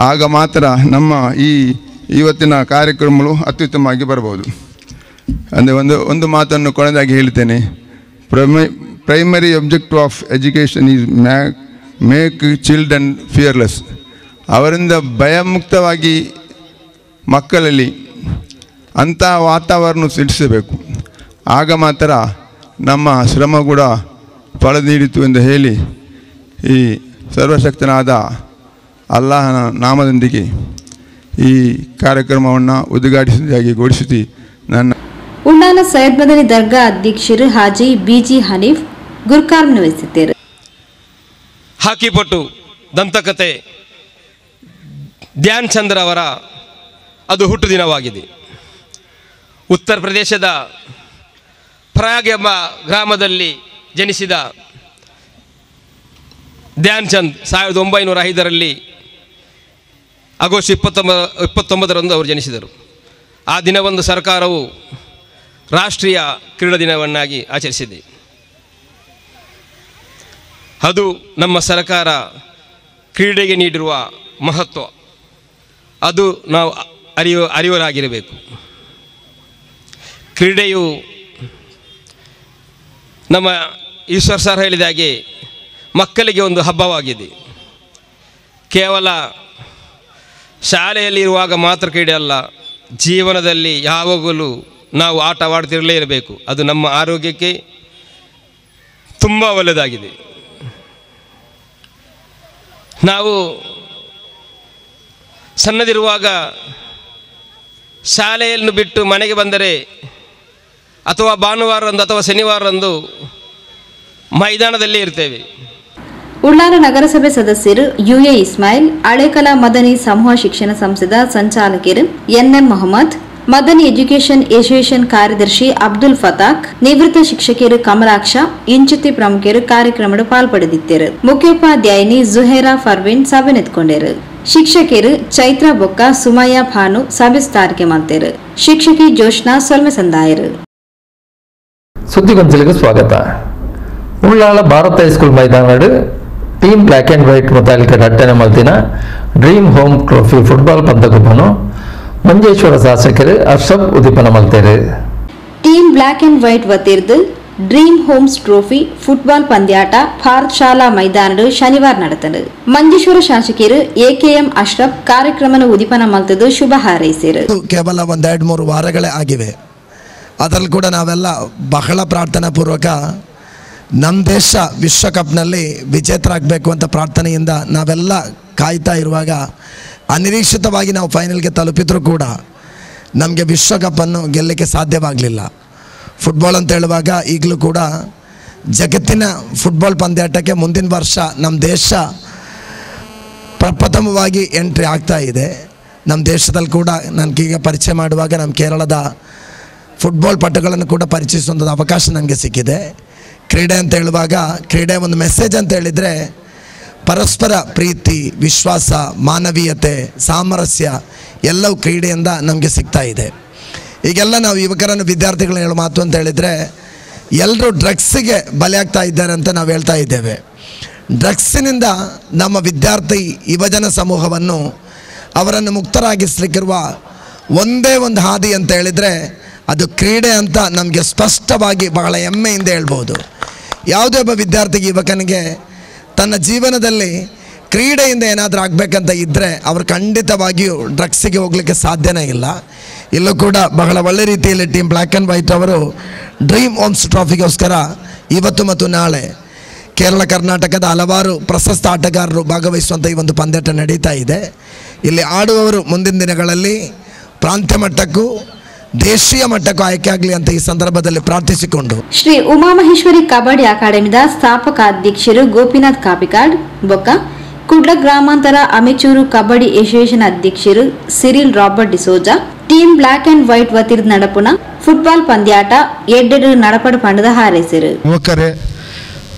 Speaker 9: ಆಗ ಮಾತ್ರ ನಮ್ಮ ಈ ಇವತ್ತಿನ ಕಾರ್ಯಕ್ರಮಗಳು ಅತ್ಯುತ್ತಮವಾಗಿ ಬರ್ಬೋದು. ಅಂದರೆ ಒಂದು ಮಾತನ್ನು ಕೊನೆಯದಾಗಿ ಹೇಳ್ತೇನೆ. Primary objective of education is make children fearless. ಅವರಿಂದ ಭಯಮುಕ್ತವಾಗಿ ಮಕ್ಕಳಲ್ಲಿ ಅಂಥ ವಾತಾವರಣ ಸೃಷ್ಟಿಸಬೇಕು. ಆಗ ಮಾತ್ರ ನಮ್ಮ ಶ್ರಮ ಕೂಡ ಫಲ ನೀಡಿತು ಎಂದು ಹೇಳಿ ಈ ಸರ್ವಶಕ್ತನಾದ ಅಲ್ಲಾಹನ ನಾಮದೊಂದಿಗೆ ಈ ಕಾರ್ಯಕ್ರಮವನ್ನು ಉದ್ಘಾಟಿಸಿದಾಗಿ ಘೋಷಿಸಿ ನನ್ನ
Speaker 3: ಉಳ್ಳಾಲ ಸೈಯದ್ ಮದನಿ ದರ್ಗಾ ಅಧ್ಯಕ್ಷರು ಹಾಜಿ ಬಿಜಿ ಹನೀಫ್ ಗುರ್ಕಾರ್ಮ ವಹಿಸಿದ್ದರು.
Speaker 10: ಹಾಕಿಪಟು ದಂತಕತೆ ಧ್ಯಾನ್ ಚಂದ್ರ ಅವರ ಅದು ಹುಟ್ಟು ದಿನವಾಗಿದೆ. ಉತ್ತರ ಪ್ರದೇಶದ ಪ್ರಯಾಗ್ ಎಂಬ ಗ್ರಾಮದಲ್ಲಿ ಜನಿಸಿದ ಧ್ಯಾನ್ ಚಂದ್ 1905ರಲ್ಲಿ ಆಗಸ್ಟ್ 29ರಂದು ಅವರು ಜನಿಸಿದರು. ಆ ದಿನವಂದು ಸರ್ಕಾರವು ರಾಷ್ಟ್ರೀಯ ಕ್ರೀಡಾ ದಿನವನ್ನಾಗಿ ಆಚರಿಸಿದೆ. ಅದು ನಮ್ಮ ಸರ್ಕಾರ ಕ್ರೀಡೆಗೆ ನೀಡಿರುವ ಮಹತ್ವ, ಅದು ನಾವು ಅರಿವರಾಗಿರಬೇಕು. ಕ್ರೀಡೆಯು ನಮ್ಮ ಈಶ್ವರ್ ಸರ್ ಹೇಳಿದ ಹಾಗೆ ಮಕ್ಕಳಿಗೆ ಒಂದು ಹಬ್ಬವಾಗಿದೆ. ಕೇವಲ ಶಾಲೆಯಲ್ಲಿರುವಾಗ ಮಾತ್ರ ಕ್ರೀಡೆ ಅಲ್ಲ, ಜೀವನದಲ್ಲಿ ಯಾವಾಗಲೂ ನಾವು ಆಟವಾಡ್ತಿರಲೇ ಇರಬೇಕು. ಅದು ನಮ್ಮ ಆರೋಗ್ಯಕ್ಕೆ ತುಂಬ ಒಳ್ಳೆಯದಾಗಿದೆ. ನಾವು ಸಣ್ಣದಿರುವಾಗ ಶಾಲೆಯನ್ನು ಬಿಟ್ಟು ಮನೆಗೆ ಬಂದರೆ ಅಥವಾ ಭಾನುವಾರರಂದು ಅಥವಾ ಶನಿವಾರರಂದು ಮೈದಾನದಲ್ಲೇ ಇರ್ತೇವೆ.
Speaker 3: ಉಳ್ಳಾಲ ನಗರಸಭೆ ಸದಸ್ಯರು ಯುಎ ಇಸ್ಮಾಯಿಲ್, ಹಳೇಕಲಾ ಮದನಿ ಸಮೂಹ ಶಿಕ್ಷಣ ಸಂಸ್ಥೆದ ಸಂಚಾಲಕರು N M Mohammed, Madani education association ಕಾರ್ಯದರ್ಶಿ ಅಬ್ದುಲ್ ಫತಾಕ್, ನಿವೃತ್ತ ಶಿಕ್ಷಕಿಯರು ಕಮಲಾಕ್ಷ ಇಂಚುತಿ ಪ್ರಮುಖರು ಕಾರ್ಯಕ್ರಮದ ಪಾಲ್ಪಡೆದಿದ್ದರು. ಮುಖ್ಯೋಪಾಧ್ಯಾಯಿನಿ ಜುಹೇರಾ ಫರ್ವಿನ್ ಸಭೆ ನೆತ್ಕೊಂಡರು. ಶಿಕ್ಷಕಿಯರು ಚೈತ್ರ ಬೊಕ್ಕ, ಸುಮಯ್ಯ ಭಾನು ಸಭೆ ಸ್ಥಾರಿಕೆ ಮಾಡ್ತೇರು. ಶಿಕ್ಷಕಿ ಜೋಷ್ನಾ ಸೊಲ್ಮೆ ಸಂದಾಯರು.
Speaker 2: ಸುದ್ದಿಗೊಂಚಲಿಗೆ ಸ್ವಾಗತ. ಉಳ್ಳಾಲ ಭಾರತ ಹೈಸ್ಕೂಲ್ ಮೈದಾನಡು team black and white ಮುತಾಲಿಕ ಅಟ್ಟನೆ ಮಲ್ತಿನ dream home trophy football ಪಂದ್ಯಕೊಬ್ಬನು Manjeshwar ಶಾಸಕರು ಅರ್ಷಬ್ ಉದ್ದೀಪನ ಮಲ್ತೇರು.
Speaker 3: Team black and white ವತಿರ್ದು dream homes trophy football ಪಂದ್ಯಾಟ Bharat ಶಾಲಾ ಮೈದಾನಡು ಶನಿವಾರ ನಡೆತನು. ಮಂಜೇಶ್ವರ ಶಾಸಕರು ಎಕೆಎಂ ಅಶ್ರಫ್ ಕಾರ್ಯಕ್ರಮನ ಉದ್ದೀಪನ ಮಲ್ತದು ಶುಭ ಹಾರೈಸಿರು.
Speaker 11: ಕೇವಲ ಒಂದೆರಡು ಮೂರು ವಾರಗಳೇ ಆಗಿವೆ. ಅದರಲ್ಲಿ ಕೂಡ ನಾವೆಲ್ಲ ಬಹಳ ಪ್ರಾರ್ಥನಾ ಪೂರ್ವಕ ನಮ್ಮ ದೇಶ ವಿಶ್ವಕಪ್ನಲ್ಲಿ ವಿಜೇತರಾಗಬೇಕು ಅಂತ ಪ್ರಾರ್ಥನೆಯಿಂದ ನಾವೆಲ್ಲ ಕಾಯ್ತಾ ಇರುವಾಗ ಅನಿರೀಕ್ಷಿತವಾಗಿ ನಾವು ಫೈನಲ್ಗೆ ತಲುಪಿದರೂ ಕೂಡ ನಮಗೆ ವಿಶ್ವಕಪ್ಪನ್ನು ಗೆಲ್ಲಕ್ಕೆ ಸಾಧ್ಯವಾಗಲಿಲ್ಲ. ಫುಟ್ಬಾಲ್ ಅಂತ ಹೇಳುವಾಗ ಈಗಲೂ ಕೂಡ ಜಗತ್ತಿನ ಫುಟ್ಬಾಲ್ ಪಂದ್ಯಾಟಕ್ಕೆ ಮುಂದಿನ ವರ್ಷ ನಮ್ಮ ದೇಶ ಪ್ರಪ್ರಥಮವಾಗಿ ಎಂಟ್ರಿ ಆಗ್ತಾ ಇದೆ. ನಮ್ಮ ದೇಶದಲ್ಲಿ ಕೂಡ ನನಗೀಗ ಪರಿಚಯ ಮಾಡುವಾಗ ನಮ್ಮ ಕೇರಳದ ಫುಟ್ಬಾಲ್ ಪಟುಗಳನ್ನು ಕೂಡ ಪರಿಚಯಿಸುವಂಥದ್ದು ಅವಕಾಶ ನನಗೆ ಸಿಕ್ಕಿದೆ. ಕ್ರೀಡೆ ಅಂತ ಹೇಳುವಾಗ ಕ್ರೀಡೆ ಒಂದು ಮೆಸೇಜ್ ಅಂತ ಹೇಳಿದರೆ ಪರಸ್ಪರ ಪ್ರೀತಿ, ವಿಶ್ವಾಸ, ಮಾನವೀಯತೆ, ಸಾಮರಸ್ಯ ಎಲ್ಲವೂ ಕ್ರೀಡೆಯಿಂದ ನಮಗೆ ಸಿಗ್ತಾ ಇದೆ. ಈಗೆಲ್ಲ ನಾವು ಯುವಕರನ್ನು, ವಿದ್ಯಾರ್ಥಿಗಳನ್ನ ಹೇಳೋ ಮಾತು ಅಂತ ಹೇಳಿದರೆ ಎಲ್ಲರೂ ಡ್ರಗ್ಸಿಗೆ ಬಲಿಯಾಗ್ತಾ ಇದ್ದಾರೆ ಅಂತ ನಾವು ಹೇಳ್ತಾ ಇದ್ದೇವೆ. ಡ್ರಗ್ಸಿನಿಂದ ನಮ್ಮ ವಿದ್ಯಾರ್ಥಿ ಯುವಜನ ಸಮೂಹವನ್ನು ಅವರನ್ನು ಮುಕ್ತರಾಗಿಸಲಿಕ್ಕಿರುವ ಒಂದೇ ಒಂದು ಹಾದಿ ಅಂತ ಹೇಳಿದರೆ ಅದು ಕ್ರೀಡೆ ಅಂತ ನಮಗೆ ಸ್ಪಷ್ಟವಾಗಿ ಬಹಳ ಹೆಮ್ಮೆಯಿಂದ ಹೇಳ್ಬೋದು. ಯಾವುದೇ ಒಬ್ಬ ವಿದ್ಯಾರ್ಥಿಗೆ, ಯುವಕನಿಗೆ ತನ್ನ ಜೀವನದಲ್ಲಿ ಕ್ರೀಡೆಯಿಂದ ಏನಾದರೂ ಆಗಬೇಕಂತ ಇದ್ದರೆ ಅವರು ಖಂಡಿತವಾಗಿಯೂ ಡ್ರಗ್ಸಿಗೆ ಹೋಗಲಿಕ್ಕೆ ಸಾಧ್ಯನೇ ಇಲ್ಲ. ಇಲ್ಲೂ ಕೂಡ ಬಹಳ ಒಳ್ಳೆ ರೀತಿಯಲ್ಲಿ team black and white ಅವರು ಡ್ರೀಮ್ ಹೋಮ್ಸ್ ಟ್ರಾಫಿಗೋಸ್ಕರ ಇವತ್ತು ಮತ್ತು ನಾಳೆ ಕೇರಳ, ಕರ್ನಾಟಕದ ಹಲವಾರು ಪ್ರಶಸ್ತ ಆಟಗಾರರು ಭಾಗವಹಿಸುವಂಥ ಈ ಒಂದು ಪಂದ್ಯಾಟ ನಡೀತಾ ಇದೆ. ಇಲ್ಲಿ ಆಡುವವರು ಮುಂದಿನ ದಿನಗಳಲ್ಲಿ ಪ್ರಾಂತ್ಯ ಮಟ್ಟಕ್ಕೂ ದೇಶೀಯ ಮಟ್ಟಕ್ಕೂ ಆಯ್ಕೆ ಆಗಲಿ ಅಂತ ಈ ಸಂದರ್ಭದಲ್ಲಿ ಪ್ರಾರ್ಥಿಸಿಕೊಂಡು
Speaker 3: ಶ್ರೀ ಉಮಾಮಹೇಶ್ವರಿ ಕಬಡ್ಡಿ ಅಕಾಡೆಮಿದ ಸ್ಥಾಪಕ ಅಧ್ಯಕ್ಷರು ಗೋಪಿನಾಥ್ ಕಾಪಿಕಾಡ್ ಬೊಕ್ಕ, ಕುಡ್ಲ ಗ್ರಾಮಾಂತರ ಅಮೆಚೂರು ಕಬಡ್ಡಿ ಅಸೋಸಿಯೇಷನ್ ಅಧ್ಯಕ್ಷರು Cyril Robert D'Souza, team black and white ವತಿರ್ದ ನಡಪುನ football ಪಂದ್ಯಾಟ ಎಡ್ಡೆಡು ನಡಪಡು ಪಂಡದ ಹಾರೈಸಿರು.
Speaker 12: ಯುವಕರೇ,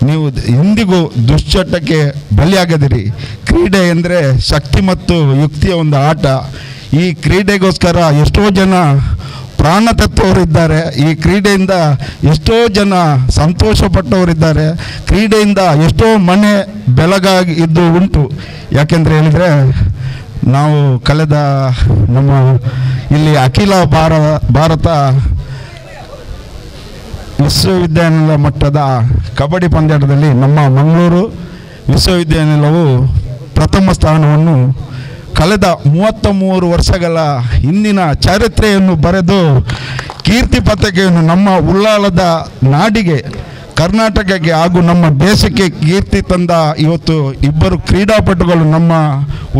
Speaker 12: ನೀವು ಎಂದಿಗೂ ದುಶ್ಚಟಕ್ಕೆ ಬಲಿಯಾಗದಿರಿ. ಕ್ರೀಡೆ ಎಂದರೆ ಶಕ್ತಿ ಮತ್ತು ಯುಕ್ತಿಯ ಒಂದು ಆಟ. ಈ ಕ್ರೀಡೆಗೋಸ್ಕರ ಎಷ್ಟೋ ಜನ ಪ್ರಾಣ ತತ್ತವರಿದ್ದಾರೆ. ಈ ಕ್ರೀಡೆಯಿಂದ ಎಷ್ಟೋ ಜನ ಸಂತೋಷಪಟ್ಟವರಿದ್ದಾರೆ. ಕ್ರೀಡೆಯಿಂದ ಎಷ್ಟೋ ಮನೆ ಬೆಳಗಾಗಿ ಇದ್ದು ಉಂಟು. ಯಾಕೆಂದರೆ ಹೇಳಿದರೆ, ನಾವು ಕಳೆದ ನಮ್ಮ ಇಲ್ಲಿ ಅಖಿಲ ಭಾರತ ವಿಶ್ವವಿದ್ಯಾನಿಲಯ ಮಟ್ಟದ ಕಬಡ್ಡಿ ಪಂದ್ಯಾಟದಲ್ಲಿ ನಮ್ಮ ಮಂಗಳೂರು ವಿಶ್ವವಿದ್ಯಾನಿಲಯವು ಪ್ರಥಮ ಸ್ಥಾನವನ್ನು ಕಳೆದ 33 ವರ್ಷಗಳ ಹಿಂದಿನ ಚರಿತ್ರೆಯನ್ನು ಬರೆದು ಕೀರ್ತಿ ಪತಾಕೆಯನ್ನು ನಮ್ಮ ಉಳ್ಳಾಲದ ನಾಡಿಗೆ, ಕರ್ನಾಟಕಕ್ಕೆ ಹಾಗೂ ನಮ್ಮ ದೇಶಕ್ಕೆ ಕೀರ್ತಿ ತಂದ ಇವತ್ತು ಇಬ್ಬರು ಕ್ರೀಡಾಪಟುಗಳು ನಮ್ಮ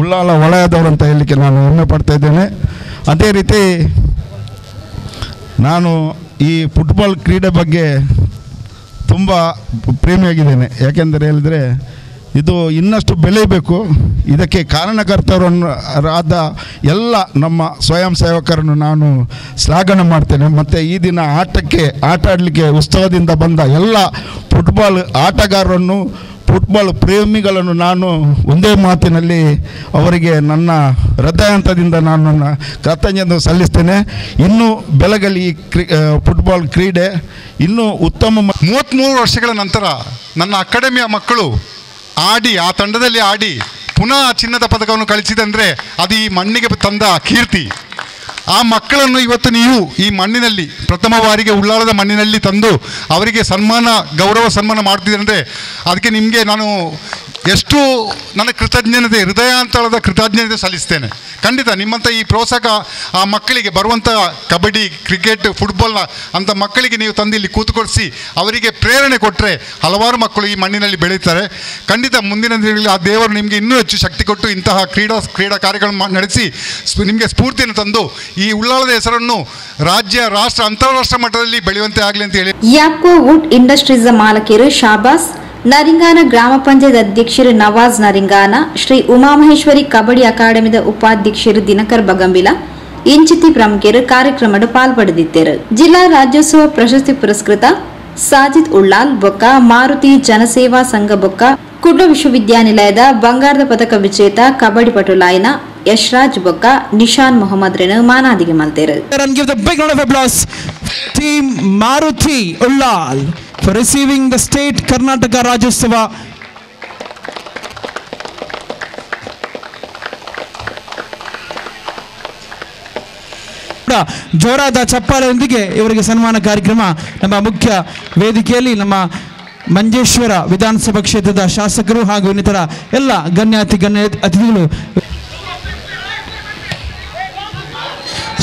Speaker 12: ಉಳ್ಳಾಲ ವಲಯದವರು ಅಂತ ಹೇಳಲಿಕ್ಕೆ ನಾನು ಹೆಮ್ಮೆ ಪಡ್ತಾ ಇದ್ದೇನೆ. ಅದೇ ರೀತಿ ನಾನು ಈ ಫುಟ್ಬಾಲ್ ಕ್ರೀಡೆ ಬಗ್ಗೆ ತುಂಬ ಪ್ರೇಮಿಯಾಗಿದ್ದೇನೆ. ಯಾಕೆಂದರೆ ಹೇಳಿದರೆ ಇದು ಇನ್ನಷ್ಟು ಬೆಳೆಯಬೇಕು. ಇದಕ್ಕೆ ಕಾರಣಕರ್ತರನ್ನು ಎಲ್ಲ ನಮ್ಮ ಸ್ವಯಂ ಸೇವಕರನ್ನು ನಾನು ಶ್ಲಾಘನೆ ಮಾಡ್ತೇನೆ. ಮತ್ತು ಈ ದಿನ ಆಟ ಆಡಲಿಕ್ಕೆ ಉತ್ಸವದಿಂದ ಬಂದ ಎಲ್ಲ ಫುಟ್ಬಾಲ್ ಆಟಗಾರರನ್ನು, ಫುಟ್ಬಾಲ್ ಪ್ರೇಮಿಗಳನ್ನು ನಾನು ಒಂದೇ ಮಾತಿನಲ್ಲಿ ಅವರಿಗೆ ನನ್ನ ಹೃದಯಾಂತದಿಂದ ನಾನು ನನ್ನ ಕೃತಜ್ಞತೆ ಸಲ್ಲಿಸ್ತೇನೆ. ಇನ್ನೂ ಬೆಳಗಲಿ ಈ ಫುಟ್ಬಾಲ್ ಕ್ರೀಡೆ ಇನ್ನೂ ಉತ್ತಮ.
Speaker 13: 33 ವರ್ಷಗಳ ನಂತರ ನನ್ನ ಅಕಾಡೆಮಿಯ ಮಕ್ಕಳು ಆಡಿ, ಆ ತಂಡದಲ್ಲಿ ಆಡಿ ಪುನಃ ಚಿನ್ನದ ಪದಕವನ್ನು ಗಳಿಸಿದಂದರೆ ಅದು ಈ ಮಣ್ಣಿಗೆ ತಂದ ಕೀರ್ತಿ. ಆ ಮಕ್ಕಳನ್ನು ಇವತ್ತು ನೀವು ಈ ಮಣ್ಣಿನಲ್ಲಿ ಪ್ರಥಮ ಬಾರಿಗೆ ಉಳ್ಳಾಲದ ಮಣ್ಣಿನಲ್ಲಿ ತಂದು ಅವರಿಗೆ ಸನ್ಮಾನ, ಗೌರವ ಸನ್ಮಾನ ಮಾಡ್ತಿದ್ದೀರಂದರೆ ಅದಕ್ಕೆ ನಿಮಗೆ ನಾನು ಎಷ್ಟು ನನ್ನ ಕೃತಜ್ಞತೆ, ಹೃದಯಾಂತಳದ ಕೃತಜ್ಞತೆ ಸಲ್ಲಿಸ್ತೇನೆ. ಖಂಡಿತ ನಿಮ್ಮಂಥ ಈ ಪ್ರೋತ್ಸಾಹ ಆ ಮಕ್ಕಳಿಗೆ ಬರುವಂಥ ಕಬಡ್ಡಿ, ಕ್ರಿಕೆಟ್, ಫುಟ್ಬಾಲ್ನ ಅಂಥ ಮಕ್ಕಳಿಗೆ ನೀವು ತಂದು ಇಲ್ಲಿ ಕೂತ್ಕೊಳಿಸಿ ಅವರಿಗೆ ಪ್ರೇರಣೆ ಕೊಟ್ಟರೆ ಹಲವಾರು ಮಕ್ಕಳು ಈ ಮಣ್ಣಿನಲ್ಲಿ ಬೆಳೀತಾರೆ. ಖಂಡಿತ ಮುಂದಿನ ದಿನಗಳಲ್ಲಿ ಆ ದೇವರು ನಿಮಗೆ ಇನ್ನೂ ಹೆಚ್ಚು ಶಕ್ತಿ ಕೊಟ್ಟು ಇಂತಹ ಕ್ರೀಡಾ ಕಾರ್ಯಗಳನ್ನು ನಡೆಸಿ ನಿಮಗೆ ಸ್ಫೂರ್ತಿಯನ್ನು ತಂದು ಈ ಉಳ್ಳಾಲದ ಹೆಸರನ್ನು ರಾಜ್ಯ, ರಾಷ್ಟ್ರ, ಅಂತಾರಾಷ್ಟ್ರ ಮಟ್ಟದಲ್ಲಿ ಬೆಳೆಯುವಂತೆ ಆಗಲಿ ಅಂತ ಹೇಳಿ.
Speaker 3: ಯಾಪ್ಕೋ ವುಡ್ ಇಂಡಸ್ಟ್ರೀಸ್ ಮಾಲಕರು ಶಾಬಾಸ್, ನರಿಂಗಾನ ಗ್ರಾಮ ಪಂಚಾಯತ್ ಅಧ್ಯಕ್ಷರು ನವಾಜ್ ನರಿಂಗಾನ, ಶ್ರೀ ಉಮಾಮಹೇಶ್ವರಿ ಕಬಡ್ಡಿ ಅಕಾಡೆಮಿದ ಉಪಾಧ್ಯಕ್ಷರು ದಿನಕರ್ ಬಗಂಬಿಲ, ಇಂಚಿತಿ ಪ್ರಮುಖರು ಕಾರ್ಯಕ್ರಮದ ಪಾಲ್ಪಡೆದಿದ್ದರು. ಜಿಲ್ಲಾ ರಾಜ್ಯೋತ್ಸವ ಪ್ರಶಸ್ತಿ ಪುರಸ್ಕೃತ ಸಾಜಿದ್ ಉಳ್ಳಾಲ್ ಬೊಕ್ಕ ಮಾರುತಿ ಜನಸೇವಾ ಸಂಘ ಬೊಕ್ಕ ಕುಡ್ಲ ವಿಶ್ವವಿದ್ಯಾನಿಲಯದ ಬಂಗಾರದ ಪದಕ ವಿಜೇತ ಕಬಡ್ಡಿ ಪಟುಲಾಯಿನ ಯಶ್ರಾಜ್ ಬೊಕ್ಕ ನಿಶಾನ್ ಮೊಹಮ್ಮದ್ ರೆನ್ ಮಾನಾದಿಗೆ ಮಲ್ತೆರು.
Speaker 14: And give the big round of applause team Maruti Ullal for receiving the state Karnataka Rajyotsava. ಜೋರಾದ ಚಪ್ಪಾಳೆಯೊಂದಿಗೆ ಇವರಿಗೆ ಸನ್ಮಾನ ಕಾರ್ಯಕ್ರಮ ನಮ್ಮ ಮುಖ್ಯ ವೇದಿಕೆಯಲ್ಲಿ ನಮ್ಮ ಮಂಜೇಶ್ವರ ವಿಧಾನಸಭಾ ಕ್ಷೇತ್ರದ ಶಾಸಕರು ಹಾಗೂ ಇನ್ನಿತರ ಎಲ್ಲ ಗಣ್ಯಾತಿ ಗಣ್ಯ ಅತಿಥಿಗಳು.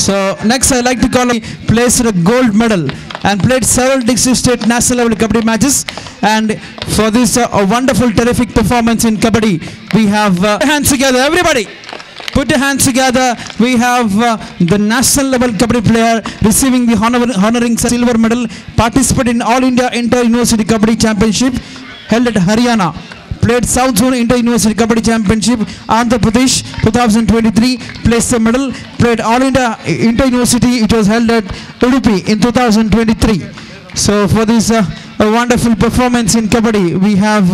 Speaker 14: So next I like to call placed a gold medal and played several district state national level kabaddi matches, and for this a wonderful terrific performance in kabaddi we have hands together everybody. Put your hands together. We have the national level kabaddi player receiving the honoring silver medal, participated in All India Inter-University Kabaddi Championship held at Haryana, played South Zone Inter-University Kabaddi Championship, Andhra Pradesh 2023, placed the medal, played All India Inter-University, it was held at Udupi in 2023. So for this a wonderful performance in kabaddi, we have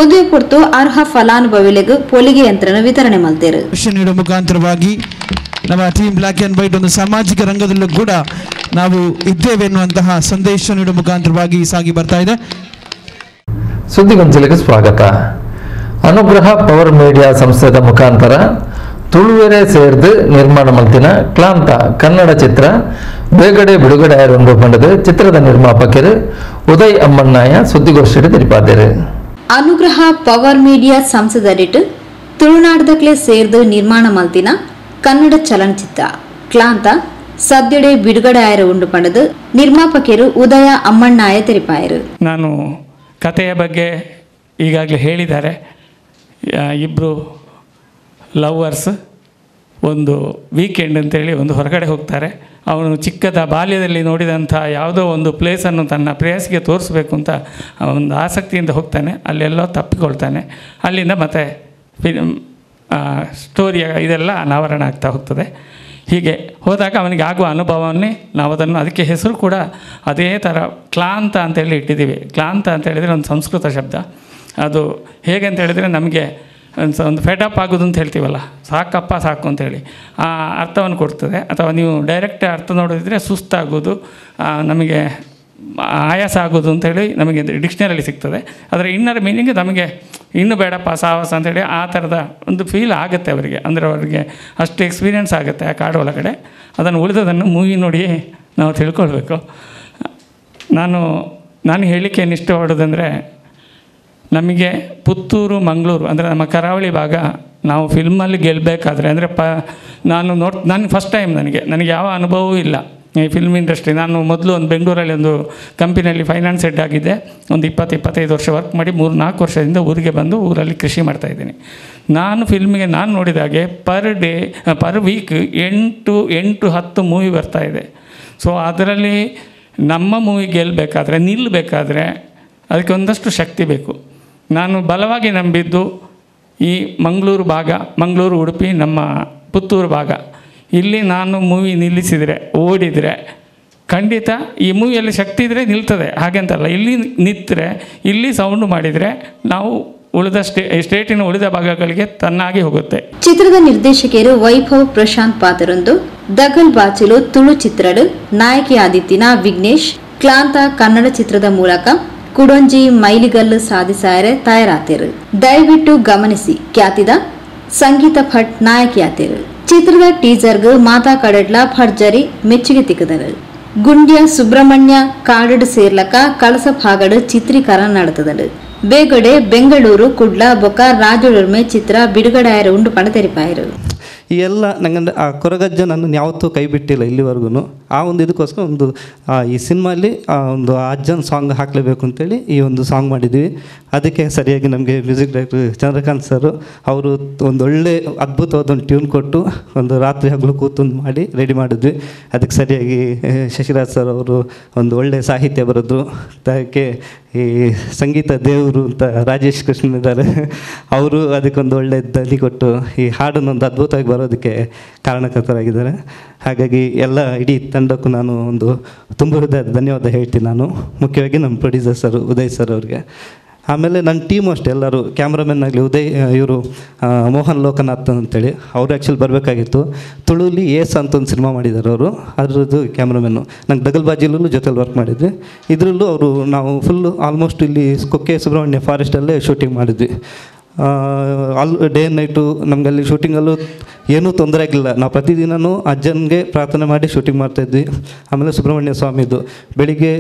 Speaker 3: ಒಂದೇ ಪೊರ್ತು ಅರ್ಹ ಫಲಾನುಭವಿಗಳಿಗೆ ಪೊಲಿಗೆ ಯಂತ್ರನ ವಿತರಣೆ ಮಾಡ್ತಾರೆ.
Speaker 14: ನೀಡುವ ಮುಖಾಂತರವಾಗಿ ನಮ್ಮ team black and white ಒಂದು ಸಾಮಾಜಿಕ ರಂಗದಲ್ಲೂ ಕೂಡ ನಾವು ಇದ್ದೇವೆ ಎನ್ನುವಂತಹ ಸಂದೇಶ ನೀಡುವ ಮುಖಾಂತರವಾಗಿ ಸಾಗಿ ಬರ್ತಾ ಇದೆ.
Speaker 2: ಸುದ್ದಿಗೊಂಚಲಿಗೆ ಸ್ವಾಗತ. ಅನುಗ್ರಹ ಪವರ್ ಮೀಡಿಯಾ ಸಂಸ್ಥೆದ ಮುಖಾಂತರ ತುಳುವೆರೆ ಸೇರ್ದು ನಿರ್ಮಾಣ ಮಲ್ತಿನ ಕ್ಲಾಂತ ಕನ್ನಡ ಚಿತ್ರ ಬೇಗಡೆ ಬಿಡುಗಡೆ ಆಯಿರುಂದು ಪಂಡದು ಚಿತ್ರದ ನಿರ್ಮಾಪಕರು ಉದಯ್ ಅಮ್ಮಣ್ಣಾಯ ಸುದ್ದಿಗೋಷ್ಠಿಗೆ ತಿಳಿಪಾದರು.
Speaker 3: ಅನುಗ್ರಹ ಪವರ್ ಮೀಡಿಯಾ ಸಂಸ್ಥೆದಡಿಟ್ಟು ತುಳುನಾಡದಕ್ಲೆ ಸೇರ್ದು ನಿರ್ಮಾಣ ಮಲ್ತಿನ ಕನ್ನಡ ಚಲನಚಿತ್ರ ಕ್ಲಾಂತ ಸದ್ಯಡೆ ಬಿಡುಗಡೆ ಆಯರ ಉಂಡು ಪಂಡದು ನಿರ್ಮಾಪಕರು ಉದಯ ಅಮ್ಮಣ್ಣಾಯ ತೆರಿಪಾಯರು.
Speaker 15: ನಾನು ಕಥೆಯ ಬಗ್ಗೆ ಈಗಾಗಲೇ ಹೇಳಿದ್ದಾರೆ. ಇಬ್ಬರು ಲವರ್ಸ್ ಒಂದು ವೀಕೆಂಡ್ ಅಂತೇಳಿ ಒಂದು ಹೊರಗಡೆ ಹೋಗ್ತಾರೆ. ಅವನು ಚಿಕ್ಕದ ಬಾಲ್ಯದಲ್ಲಿ ನೋಡಿದಂಥ ಯಾವುದೋ ಒಂದು ಪ್ಲೇಸನ್ನು ತನ್ನ ಪ್ರೇಯಸಿಗೆ ತೋರಿಸ್ಬೇಕು ಅಂತ ಒಂದು ಆಸಕ್ತಿಯಿಂದ ಹೋಗ್ತಾನೆ. ಅಲ್ಲೆಲ್ಲೋ ತಪ್ಪಿಕೊಳ್ತಾನೆ. ಅಲ್ಲಿಂದ ಮತ್ತೆ ಸ್ಟೋರಿಯ ಇದೆಲ್ಲ ಅನಾವರಣ ಆಗ್ತಾ ಹೋಗ್ತದೆ. ಹೀಗೆ ಹೋದಾಗ ಅವನಿಗೆ ಆಗುವ ಅನುಭವವನ್ನೇ ನಾವು ಅದನ್ನು ಅದಕ್ಕೆ ಹೆಸರು ಕೂಡ ಅದೇ ಥರ ಕ್ಲಾಂತ ಅಂತೇಳಿ ಇಟ್ಟಿದ್ದೀವಿ. ಕ್ಲಾಂತ ಅಂತ ಹೇಳಿದರೆ ಒಂದು ಸಂಸ್ಕೃತ ಶಬ್ದ. ಅದು ಹೇಗೆ ಅಂತ ಹೇಳಿದರೆ ನಮಗೆ ಒಂದು ಫೆಡಪ್ ಆಗೋದು ಅಂತ ಹೇಳ್ತೀವಲ್ಲ, ಸಾಕಪ್ಪ ಸಾಕು ಅಂತೇಳಿ ಆ ಅರ್ಥವನ್ನು ಕೊಡ್ತದೆ. ಅಥವಾ ನೀವು ಡೈರೆಕ್ಟ್ ಅರ್ಥ ನೋಡಿದರೆ ಸುಸ್ತಾಗೋದು, ನಮಗೆ ಆಯಾಸ ಆಗೋದು ಅಂಥೇಳಿ ನಮಗೆ ಡಿಕ್ಷನರಿಯಲ್ಲಿ ಸಿಗ್ತದೆ. ಅದರ ಇನ್ನರ್ ಮೀನಿಂಗ್ ನಮಗೆ ಇನ್ನೂ ಬೇಡಪ್ಪ ಸಾಹಸ ಅಂಥೇಳಿ ಆ ಥರದ ಒಂದು ಫೀಲ್ ಆಗುತ್ತೆ ಅವರಿಗೆ. ಅಂದರೆ ಅವರಿಗೆ ಅಷ್ಟು ಎಕ್ಸ್ಪೀರಿಯೆನ್ಸ್ ಆಗುತ್ತೆ ಆ ಕಾಡು ಒಳಗಡೆ. ಅದನ್ನು ಉಳಿದದನ್ನು ಮೂವಿ ನೋಡಿ ನಾವು ತಿಳ್ಕೊಳ್ಬೇಕು. ನಾನು ಹೇಳಲಿಕ್ಕೆ ಏನು ಇಷ್ಟಪಡೋದಂದರೆ, ನಮಗೆ ಪುತ್ತೂರು ಮಂಗಳೂರು ಅಂದರೆ ನಮ್ಮ ಕರಾವಳಿ ಭಾಗ ನಾವು ಫಿಲ್ಮಲ್ಲಿ ಗೆಲ್ಲಬೇಕಾದ್ರೆ ಅಂದರೆ ನಾನು ಫಸ್ಟ್ ಟೈಮ್ ನನಗೆ ಯಾವ ಅನುಭವವೂ ಇಲ್ಲ ಈ ಫಿಲ್ಮ್ ಇಂಡಸ್ಟ್ರಿ. ನಾನು ಮೊದಲು ಒಂದು ಬೆಂಗಳೂರಲ್ಲಿ ಒಂದು ಕಂಪನಿಯಲ್ಲಿ ಫೈನಾನ್ಸ್ ಹೆಡ್ ಆಗಿದ್ದೆ. ಒಂದು 20-25 ವರ್ಷ ವರ್ಕ್ ಮಾಡಿ 3-4 ವರ್ಷದಿಂದ ಊರಿಗೆ ಬಂದು ಊರಲ್ಲಿ ಕೃಷಿ ಮಾಡ್ತಾಯಿದ್ದೀನಿ. ನಾನು ಫಿಲ್ಮಿಗೆ ನಾನು ನೋಡಿದಾಗೆ per week 8-10 movie ಬರ್ತಾಯಿದೆ. ಸೊ ಅದರಲ್ಲಿ ನಮ್ಮ ಮೂವಿ ಗೆಲ್ಲಬೇಕಾದ್ರೆ ನಿಲ್ಲಬೇಕಾದ್ರೆ ಅದಕ್ಕೆ ಒಂದಷ್ಟು ಶಕ್ತಿ ಬೇಕು. ನಾನು ಬಲವಾಗಿ ನಂಬಿದ್ದು ಈ ಮಂಗಳೂರು ಭಾಗ, ಮಂಗಳೂರು ಉಡುಪಿ, ನಮ್ಮ ಪುತ್ತೂರು ಭಾಗ, ಇಲ್ಲಿ ನಾನು ಮೂವಿ ನಿಲ್ಲಿಸಿದರೆ ಓಡಿದರೆ ಖಂಡಿತ ಈ ಮೂವಿಯಲ್ಲಿ ಶಕ್ತಿ ಇದ್ದರೆ ನಿಲ್ತದೆ, ಹಾಗೆಂತಲ್ಲ. ಇಲ್ಲಿ ನಿಂತರೆ, ಇಲ್ಲಿ ಸೌಂಡು ಮಾಡಿದರೆ ನಾವು ಉಳಿದ ಸ್ಟೇಟಿನ ಉಳಿದ ಭಾಗಗಳಿಗೆ ತನ್ನಾಗಿ ಹೋಗುತ್ತೆ.
Speaker 3: ಚಿತ್ರದ ನಿರ್ದೇಶಕರು ವೈಭವ್ ಪ್ರಶಾಂತ್ ಪಾತ್ರರೊಂದು ದಗಲ್ ಬಾಚಿಲು ತುಳು ಚಿತ್ರಡು ನಾಯಕಿ ಆದಿತ್ಯನ ವಿಘ್ನೇಶ್ ಕ್ಲಾಂತ ಕನ್ನಡ ಚಿತ್ರದ ಮೂಲಕ ಕುಡೊಂಜಿ ಮೈಲಿಗಲ್ಲು ಸಾಧಿಸಾಯರೆ ತಯಾರಾತಿರು. ದಯವಿಟ್ಟು ಗಮನಿಸಿ ಖ್ಯಾತಿದ ಸಂಗೀತ ಭಟ್ ನಾಯಕಿಯಾತಿರು. ಚಿತ್ರದ ಟೀಸರ್ಗ್ ಮಾತಾ ಕಡಡ್ಲ ಭರ್ಜರಿ ಮೆಚ್ಚುಗೆ ತಿಕ್ಕದರು. ಗುಂಡ್ಯ ಸುಬ್ರಹ್ಮಣ್ಯ ಕಾಡಡು ಸೇರ್ಲಕ ಕಳಸ ಭಾಗಡು ಚಿತ್ರೀಕರಣ ನಡೆತದಳು. ಬೇಗಡೆ ಬೆಂಗಳೂರು ಕುಡ್ಲ ಬೊಕ್ಕ ರಾಜುಡುರ್ಮೆ ಚಿತ್ರ ಬಿಡುಗಡೆಯಾಯರು ಉಂಡು ಪಣ ತೆರಿಪಾಯರು.
Speaker 16: ಈ ಎಲ್ಲ ನಂಗಂದ್ರೆ ಆ ಕೊರಗಜ್ಜ ನನ್ನನ್ನು ಯಾವತ್ತೂ ಕೈ ಬಿಟ್ಟಿಲ್ಲ ಇಲ್ಲಿವರೆಗೂ. ಆ ಒಂದು ಇದಕ್ಕೋಸ್ಕರ ಒಂದು ಈ ಸಿನಿಮಾಲ್ಲಿ ಆ ಒಂದು ಅಜ್ಜನ ಸಾಂಗ್ ಹಾಕಲೇಬೇಕು ಅಂತೇಳಿ ಈ ಒಂದು ಸಾಂಗ್ ಮಾಡಿದ್ವಿ. ಅದಕ್ಕೆ ಸರಿಯಾಗಿ ನಮಗೆ music director Chandrakant sir ಅವರು ಒಂದೊಳ್ಳೆ ಅದ್ಭುತವಾದ ಒಂದು ಟ್ಯೂನ್ ಕೊಟ್ಟು ಒಂದು ರಾತ್ರಿ ಹಗಲು ಕೂತೊಂದು ಮಾಡಿ ರೆಡಿ ಮಾಡಿದ್ವಿ. ಅದಕ್ಕೆ ಸರಿಯಾಗಿ ಶಶಿರಾಜ್ ಸರ್ ಅವರು ಒಂದು ಒಳ್ಳೆಯ ಸಾಹಿತ್ಯ ಬರೆದ್ರು. ಅದಕ್ಕೆ ಈ ಸಂಗೀತ ದೇವರು ಅಂತ ರಾಜೇಶ್ ಕೃಷ್ಣನ್ ಇದ್ದಾರೆ, ಅವರು ಅದಕ್ಕೊಂದು ಒಳ್ಳೆ ದನಿ ಕೊಟ್ಟು ಈ ಹಾಡನ್ನೊಂದು ಅದ್ಭುತವಾಗಿ ಬರೋದಕ್ಕೆ ಕಾರಣಕರ್ತರಾಗಿದ್ದಾರೆ. ಹಾಗಾಗಿ ಎಲ್ಲ ಇಡೀ ತಂಡಕ್ಕೂ ನಾನು ಒಂದು ತುಂಬ ಹೃದಯದ ಧನ್ಯವಾದ ಹೇಳ್ತೀನಿ ನಾನು. ಮುಖ್ಯವಾಗಿ ನಮ್ಮ producer sir Uday sir ಅವ್ರಿಗೆ. ಆಮೇಲೆ ನನ್ನ ಟೀಮು ಅಷ್ಟೇ, ಎಲ್ಲರೂ ಕ್ಯಾಮ್ರಾಮನ್ ಆಗಲಿ ಉದಯ್ ಇವರು ಮೋಹನ್ ಲೋಕನಾಥ್ ಅಂತೇಳಿ ಅವರು ಆ್ಯಕ್ಚುಲಿ ಬರಬೇಕಾಗಿತ್ತು. ತುಳುಲಿ ಏಸ್ ಅಂತ ಒಂದು ಸಿನಿಮಾ ಮಾಡಿದ್ದಾರೆ ಅವರು, ಅದರದ್ದು ಕ್ಯಾಮ್ರಾಮನ್ನು. ನಂಗೆ ದಗಲ್ಬಾಜಿಲೂ ಜೊತೆಲಿ ವರ್ಕ್ ಮಾಡಿದ್ವಿ. ಇದರಲ್ಲೂ ಅವರು ನಾವು ಫುಲ್ಲು ಆಲ್ಮೋಸ್ಟ್ ಇಲ್ಲಿ ಕುಕ್ಕೆ ಸುಬ್ರಹ್ಮಣ್ಯ ಫಾರೆಸ್ಟಲ್ಲೇ ಶೂಟಿಂಗ್ ಮಾಡಿದ್ವಿ. All day night ನಮಗಲ್ಲಿ ಶೂಟಿಂಗಲ್ಲೂ ಏನೂ ತೊಂದರೆ ಆಗಿಲ್ಲ. ನಾವು ಪ್ರತಿದಿನವೂ ಅಜ್ಜನಿಗೆ ಪ್ರಾರ್ಥನೆ ಮಾಡಿ ಶೂಟಿಂಗ್ ಮಾಡ್ತಾಯಿದ್ವಿ. ಆಮೇಲೆ ಸುಬ್ರಹ್ಮಣ್ಯ ಸ್ವಾಮಿದು ಬೆಳಿಗ್ಗೆ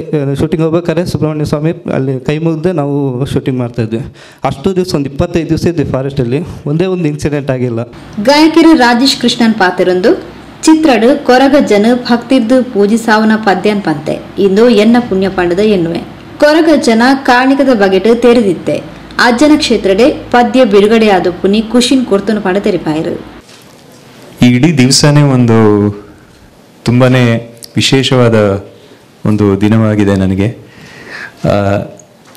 Speaker 16: ಶೂಟಿಂಗ್ ಹೋಗ್ಬೇಕಾದ್ರೆ ಸುಬ್ರಹ್ಮಣ್ಯ ಸ್ವಾಮಿ ಅಲ್ಲಿ ಕೈ ಮುಗ್ದೆ ನಾವು ಶೂಟಿಂಗ್ ಮಾಡ್ತಾಯಿದ್ವಿ. ಅಷ್ಟು ದಿವಸ ಒಂದು 25 ದಿವಸ ಇದ್ವಿ ಫಾರೆಸ್ಟಲ್ಲಿ, ಒಂದೇ ಒಂದು ಇನ್ಸಿಡೆಂಟ್ ಆಗಿಲ್ಲ.
Speaker 3: ಗಾಯಕರು ರಾಜೇಶ್ ಕೃಷ್ಣನ್ ಪಾತ್ರರೊಂದು ಚಿತ್ರಡು ಕೊರಗ ಜನ ಭಕ್ತಿರ್ದು ಪೂಜಿಸಾವನ ಪದ್ಯನ್ ಪಂತೆ ಇಂದು ಎನ್ನ ಪುಣ್ಯ ಪಂಡದ ಎನ್ನುವೆ. ಕೊರಗ ಜನ ಕಾರ್ಣಿಕದ ಬಗೆಟು ತೆರೆದಿತ್ತೆ. ಅಜ್ಜನ ಕ್ಷೇತ್ರಡೆ ಪದ್ಯ ಬಿಡುಗಡೆಯಾದ ಪುನಿ ಖುಷಿನ್ ಕೊರ್ತನು ಪಡ ತೆರಿಪಾಯರು.
Speaker 17: ಈ ಇಡೀ ದಿವಸನೇ ಒಂದು ತುಂಬಾ ವಿಶೇಷವಾದ ಒಂದು ದಿನವಾಗಿದೆ ನನಗೆ.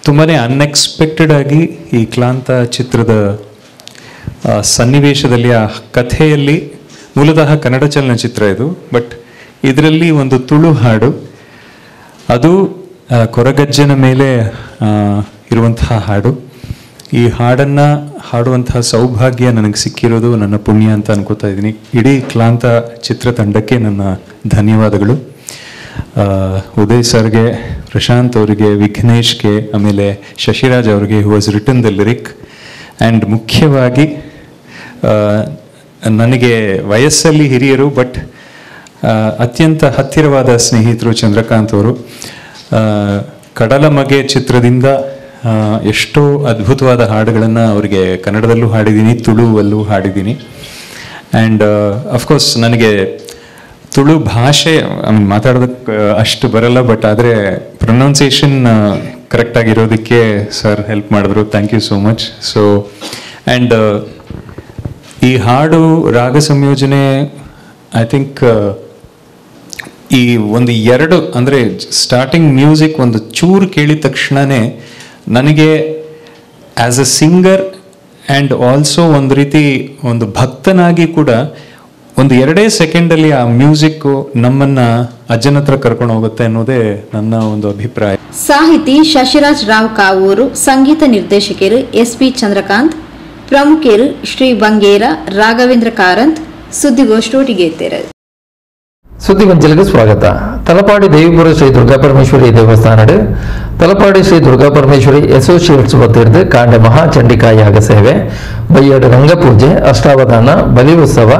Speaker 17: ತುಂಬಾ ಅನ್ಎಕ್ಸ್ಪೆಕ್ಟೆಡ್ ಆಗಿ ಈ ಕ್ಲಾಂತ ಚಿತ್ರದ ಸನ್ನಿವೇಶದಲ್ಲಿ, ಆ ಕಥೆಯಲ್ಲಿ, ಮೂಲತಃ ಕನ್ನಡ ಚಲನಚಿತ್ರ ಇದು, ಬಟ್ ಇದರಲ್ಲಿ ಒಂದು ತುಳು ಹಾಡು, ಅದು ಕೊರಗಜ್ಜನ ಮೇಲೆ ಇರುವಂತಹ ಹಾಡು. ಈ ಹಾಡನ್ನು ಹಾಡುವಂತಹ ಸೌಭಾಗ್ಯ ನನಗೆ ಸಿಕ್ಕಿರೋದು ನನ್ನ ಪುಣ್ಯ ಅಂತ ಅನ್ಕೋತಾ ಇದ್ದೀನಿ. ಇಡೀ ಕ್ಲಾಂತ ಚಿತ್ರತಂಡಕ್ಕೆ ನನ್ನ ಧನ್ಯವಾದಗಳು. ಉದಯ್ ಸರ್ಗೆ, ಪ್ರಶಾಂತ್ ಅವರಿಗೆ, ವಿಘ್ನೇಶ್ಗೆ, ಆಮೇಲೆ ಶಶಿರಾಜ್ ಅವರಿಗೆ, who was written the lyric. And ಮುಖ್ಯವಾಗಿ ನನಗೆ ವಯಸ್ಸಲ್ಲಿ ಹಿರಿಯರು ಬಟ್ ಅತ್ಯಂತ ಹತ್ತಿರವಾದ ಸ್ನೇಹಿತರು ಚಂದ್ರಕಾಂತ್ ಅವರು. ಕಡಲ ಮಗೆ ಚಿತ್ರದಿಂದ ಎಷ್ಟೋ ಅದ್ಭುತವಾದ ಹಾಡುಗಳನ್ನು ಅವರಿಗೆ ಕನ್ನಡದಲ್ಲೂ ಹಾಡಿದ್ದೀನಿ, ತುಳುವಲ್ಲೂ ಹಾಡಿದ್ದೀನಿ. And of course ನನಗೆ ತುಳು ಭಾಷೆ ಮಾತಾಡೋದಕ್ಕೆ ಅಷ್ಟು ಬರಲ್ಲ, ಬಟ್ ಆದರೆ ಪ್ರೊನೌನ್ಸಿಯೇಷನ್ ಕರೆಕ್ಟಾಗಿರೋದಕ್ಕೆ ಸರ್ ಹೆಲ್ಪ್ ಮಾಡಿದ್ರು. Thank you so much. So and ಈ ಹಾಡು ರಾಗ ಸಂಯೋಜನೆ I think ಈ ಒಂದು ಎರಡು ಅಂದರೆ ಸ್ಟಾರ್ಟಿಂಗ್ ಮ್ಯೂಸಿಕ್ ಒಂದು ಚೂರು ಕೇಳಿದ ತಕ್ಷಣವೇ ನನಗೆ as a singer and also ಒಂದು ರೀತಿ ಒಂದು ಭಕ್ತನಾಗಿ ಕೂಡ ಒಂದು 2 ಸೆಕೆಂಡಲ್ಲಿ ಆ ಮ್ಯೂಸಿಕ್ಕು ನಮ್ಮನ್ನು ಅಜ್ಜನ ಹತ್ರ ಕರ್ಕೊಂಡು ಹೋಗುತ್ತೆ ಅನ್ನೋದೇ ನನ್ನ ಒಂದು ಅಭಿಪ್ರಾಯ.
Speaker 3: ಸಾಹಿತಿ ಶಶಿರಾಜ್ ರಾವ್ ಕಾವೂರು, ಸಂಗೀತ ನಿರ್ದೇಶಕರು ಎಸ್ ಪಿ ಚಂದ್ರಕಾಂತ್, ಪ್ರಮುಖರು ಶ್ರೀ ಬಂಗೇರ ರಾಘವೇಂದ್ರ ಕಾರಂತ್ ಸುದ್ದಿಗೋಷ್ಠಿಗೆ.
Speaker 2: ಸುದ್ದಿಗೊಂಚಲಿಗೆ ಸ್ವಾಗತ. ತಲಪಾಡಿ ದೇವಿಪುರ ಶ್ರೀ ದುರ್ಗಾಪರಮೇಶ್ವರಿ ದೇವಸ್ಥಾನಡು ತಲಪಾಡಿ ಶ್ರೀ ದುರ್ಗಾಪರಮೇಶ್ವರಿ ಅಸೋಸಿಯೇಟ್ಸ್ ವತಿರ್ದು ಕಾಂಡ ಮಹಾಚಂಡಿಕಾ ಯಾಗ ಸೇವೆ, ಬಯ್ಯಡು ರಂಗಪೂಜೆ, ಅಷ್ಟಾವಧಾನ, ಬಲಿ ಉತ್ಸವ,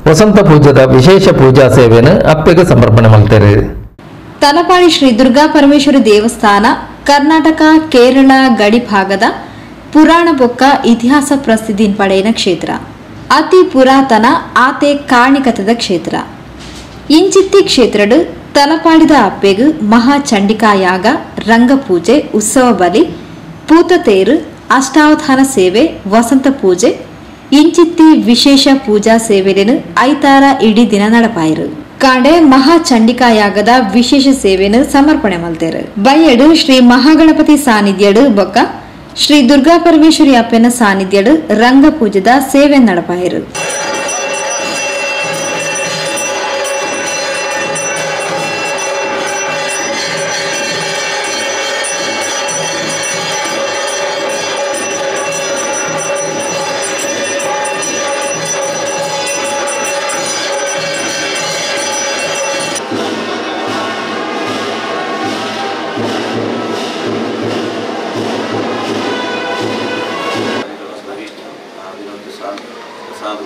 Speaker 2: ವಸಂತ ಪೂಜದ ವಿಶೇಷ ಪೂಜಾ ಸೇವೆಯನ್ನು ಅಪ್ಪೆಗೆ ಸಮರ್ಪಣೆ ಮಾಡ್ತಾರೆ.
Speaker 3: ತಲಪಾಡಿ ಶ್ರೀ ದುರ್ಗಾ ಪರಮೇಶ್ವರಿ ದೇವಸ್ಥಾನ ಕರ್ನಾಟಕ ಕೇರಳ ಗಡಿ ಭಾಗದ ಪುರಾಣ ಬೊಕ್ಕ ಇತಿಹಾಸ ಪ್ರಸಿದ್ಧಿ ಪಡೆಯಿನ ಕ್ಷೇತ್ರ, ಅತಿ ಪುರಾತನ ಆತೆ ಕಾಣಿಕತದ ಕ್ಷೇತ್ರ. ಇಂಚಿತ್ತಿ ಕ್ಷೇತ್ರಡು ತಲಪಾಡಿದ ಅಪ್ಪೆಗು ಮಹಾಚಂಡಿಕಾಯಾಗ, ರಂಗಪೂಜೆ, ಉತ್ಸವ ಬಲಿ, ಪೂತತೇರು, ಅಷ್ಟಾವಧಾನ ಸೇವೆ, ವಸಂತ ಪೂಜೆ ಇಂಚಿತ್ತಿ ವಿಶೇಷ ಪೂಜಾ ಸೇವೆಯನ್ನು ಐತಾರ ಇಡೀ ದಿನ ನಡಪಾಯಿರು. ಕಾಂಡೆ ಮಹಾಚಂಡಿಕಾಯಾಗದ ವಿಶೇಷ ಸೇವೆಯನ್ನು ಸಮರ್ಪಣೆ ಮಲ್ತೇರು. ಬಯ್ಯಡು ಶ್ರೀ ಮಹಾಗಣಪತಿ ಸಾನ್ನಿಧ್ಯಡು ಬೊಕ್ಕ ಶ್ರೀ ದುರ್ಗಾ ಪರಮೇಶ್ವರಿ ಅಪ್ಪನ ಸಾನ್ನಿಧ್ಯಡು ರಂಗಪೂಜೆದ ಸೇವೆ ನಡಪಾಯಿರು.
Speaker 18: ಸಾಧು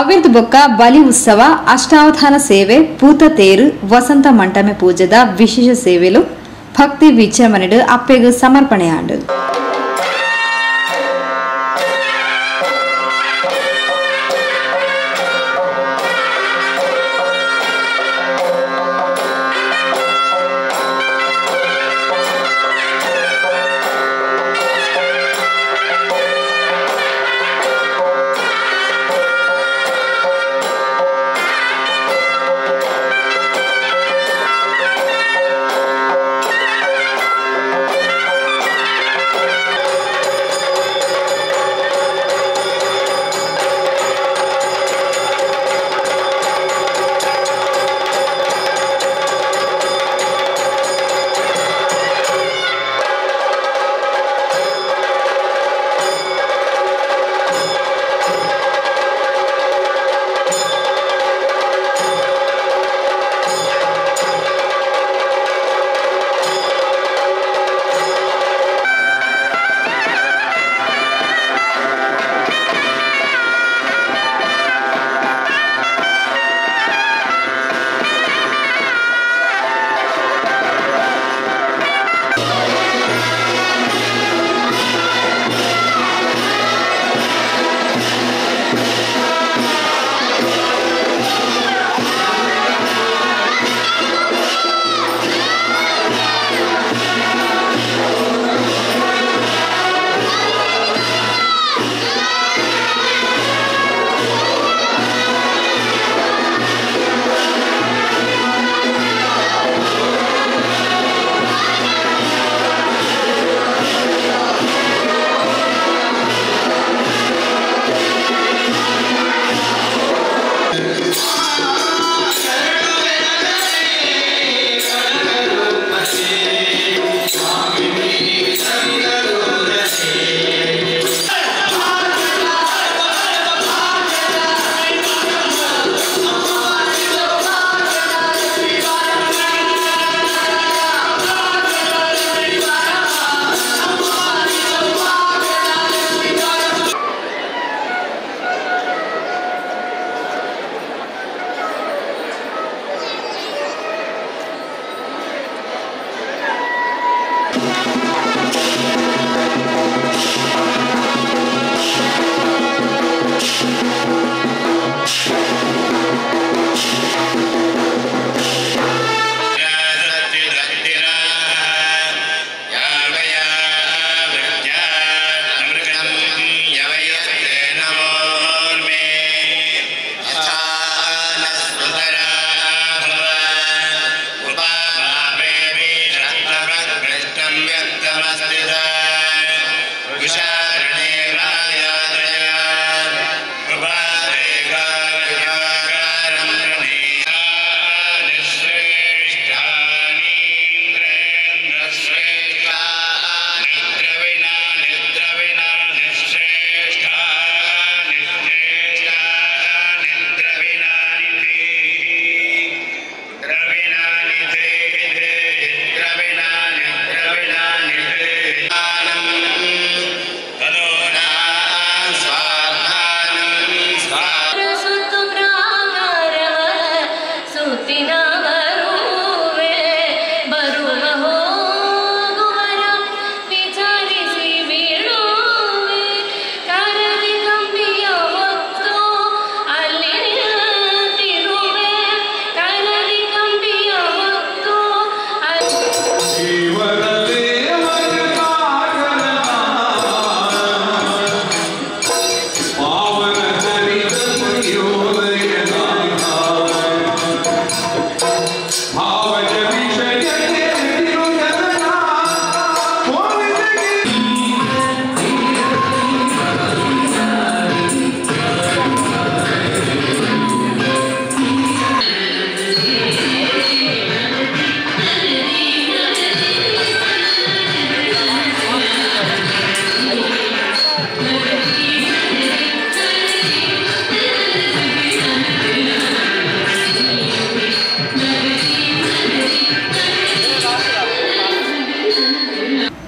Speaker 3: ಅವಿರ್ದ್ ಬೊಕ್ಕ ಬಲಿ ಉತ್ಸವ, ಅಷ್ಟಾವಧಾನ ಸೇವೆ, ಪೂತ ತೇರು, ವಸಂತ ಮಂಟಮೆ ಪೂಜೆದ ವಿಶೇಷ ಸೇವೆಲು ಭಕ್ತಿ ವಿಜೃಂಭಣೆಡ್ ಅಪ್ಪೆಗ್ ಸಮರ್ಪಣೆಯಾಂಡು.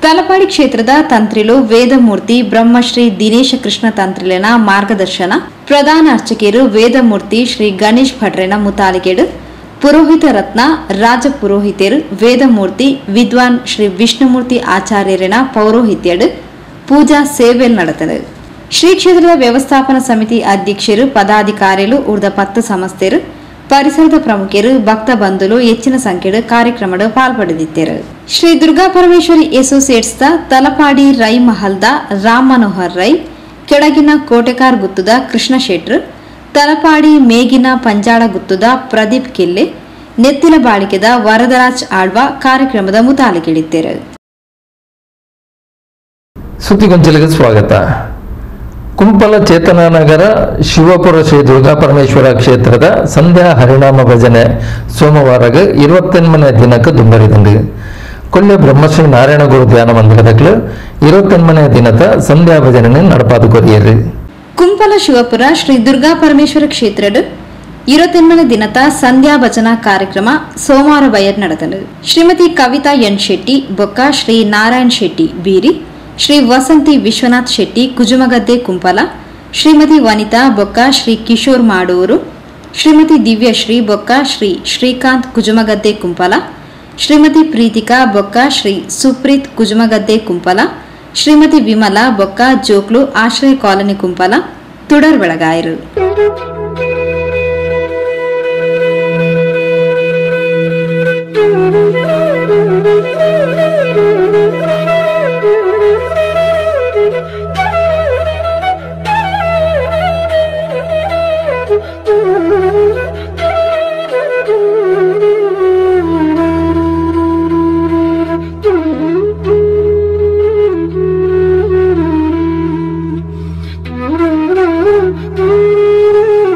Speaker 3: ತಲಪಾಡಿ ಕ್ಷೇತ್ರದ ತಂತ್ರಿಲು ವೇದಮೂರ್ತಿ ಬ್ರಹ್ಮಶ್ರೀ ದಿನೇಶ ಕೃಷ್ಣ ತಂತ್ರಿಲೆನ ಮಾರ್ಗದರ್ಶನ, ಪ್ರಧಾನ ಅರ್ಚಕರು ವೇದಮೂರ್ತಿ ಶ್ರೀ ಗಣೇಶ್ ಭಟ್ರೆನ ಮುತಾಲಿಕೆಡು, ಪುರೋಹಿತ ರತ್ನ ರಾಜ ಪುರೋಹಿತರು ವೇದಮೂರ್ತಿ ವಿದ್ವಾನ್ ಶ್ರೀ ವಿಷ್ಣುಮೂರ್ತಿ ಆಚಾರ್ಯರೆನ ಪೌರೋಹಿತ್ಯಡು ಪೂಜಾ ಸೇವೆ ನಡೆತದೆ. ಶ್ರೀ ಕ್ಷೇತ್ರದ ವ್ಯವಸ್ಥಾಪನಾ ಸಮಿತಿ ಅಧ್ಯಕ್ಷರು, ಪದಾಧಿಕಾರಿಗಳು, ಉರ್ದ 10 ಸಂಸ್ಥೆರು, ಪರಿಸರದ ಪ್ರಮುಖರು, ಭಕ್ತ ಬಂಧುಲು ಹೆಚ್ಚಿನ ಸಂಖ್ಯೆಡು ಕಾರ್ಯಕ್ರಮದ ಪಾಲ್ಪಡೆದಿದ್ದರು. ಶ್ರೀ ದುರ್ಗಾ ಪರಮೇಶ್ವರಿ ಅಸೋಸಿಯೇಟ್ಸ್ ತಲಪಾಡಿ ರೈ ಮಹಲ್ದ ರಾಮ್ ಮನೋಹರ್ ರೈ, ಕೆಳಗಿನ ಕೋಟೆಕಾರ್ ಗುತ್ತದ ಕೃಷ್ಣ ಶೆಟ್ರು, ತಲಪಾಡಿ ಮೇಗಿನ ಪಂಜಾಳ ಗುತ್ತದ ಪ್ರದೀಪ್ ಕಿಲ್ಲೆ, ನೆತ್ತಿಲ ಬಾಳಿಕೆದ ವರದರಾಜ್ ಆಳ್ವ ಕಾರ್ಯಕ್ರಮದ ಮುತಾಲಿಕಿಳಿದ್ದರು.
Speaker 2: ಸುದ್ದಿಗೊಂಚಲಿಗೆ ಸ್ವಾಗತ. ಕುಂಪಲ ಚೇತನನಗರ ಶಿವಪುರ ಶ್ರೀ ದುರ್ಗಾ ಪರಮೇಶ್ವರ ಕ್ಷೇತ್ರದ ಸಂಧ್ಯಾ ಹರಿನಾಮ ಭಜನೆ ಸೋಮವಾರಗ 28ನೇ ದಿನಕ್ಕೆ ದುಂಬರಿದಂಡು. ಕೊಲ್ಲೆ ಬ್ರಹ್ಮಶ್ರೀ ನಾರಾಯಣ ಗುರು ಧ್ಯಾನ ಮಂದಿರದಕ್ಲು 28ನೇ ದಿನದ ಸಂಧ್ಯಾ ಭಜನೆ ನಡಪಾದು ಕೊರಿಯರು.
Speaker 3: ಕುಂಪಲ ಶಿವಪುರ ಶ್ರೀ ದುರ್ಗಾ ಪರಮೇಶ್ವರ ಕ್ಷೇತ್ರದ 28ನೇ ದಿನದ ಸಂಧ್ಯಾ ಭಜನಾ ಕಾರ್ಯಕ್ರಮ ಸೋಮವಾರ ಬಯರ್ ನಡೆದನು. ಶ್ರೀಮತಿ ಕವಿತಾ ಎನ್ ಶೆಟ್ಟಿ ಬೊಕ್ಕ, ಶ್ರೀ ನಾರಾಯಣ್ ಶೆಟ್ಟಿ ಬೀರಿ, ಶ್ರೀ ವಸಂತಿ ವಿಶ್ವನಾಥ್ ಶೆಟ್ಟಿ ಕುಜುಮಗದ್ದೆ ಕುಂಪಲ, ಶ್ರೀಮತಿ ವನಿತಾ ಬೊಕ್ಕ, ಶ್ರೀ ಕಿಶೋರ್ ಮಾಡೂರು, ಶ್ರೀಮತಿ ದಿವ್ಯಶ್ರೀ ಬೊಕ್ಕ, ಶ್ರೀ ಶ್ರೀಕಾಂತ್ ಕುಜುಮಗದ್ದೆ ಕುಂಪಲ, ಶ್ರೀಮತಿ ಪ್ರೀತಿಕಾ ಬೊಕ್ಕ, ಶ್ರೀ ಸುಪ್ರೀತ್ ಕುಜುಮಗದ್ದೆ ಕುಂಪಲ, ಶ್ರೀಮತಿ ವಿಮಲಾ ಬೊಕ್ಕ ಜೋಕ್ಲು ಆಶ್ರಯ ಕಾಲೋನಿ ಕುಂಪಲ ತುಡರ್ ಬೆಳಗಾಯರು.
Speaker 18: Thank you.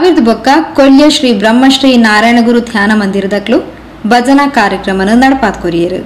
Speaker 3: ಅವಿರ್ದ ಬೊಕ್ಕ ಕೊಲ್ಯ ಶ್ರೀ ಬ್ರಹ್ಮಶ್ರೀ ನಾರಾಯಣಗುರು ಧ್ಯಾನ ಮಂದಿರದಕ್ಲು ಭಜನಾ ಕಾರ್ಯಕ್ರಮನ ನಡಪಾತ್ ಕೊರಿಯರು.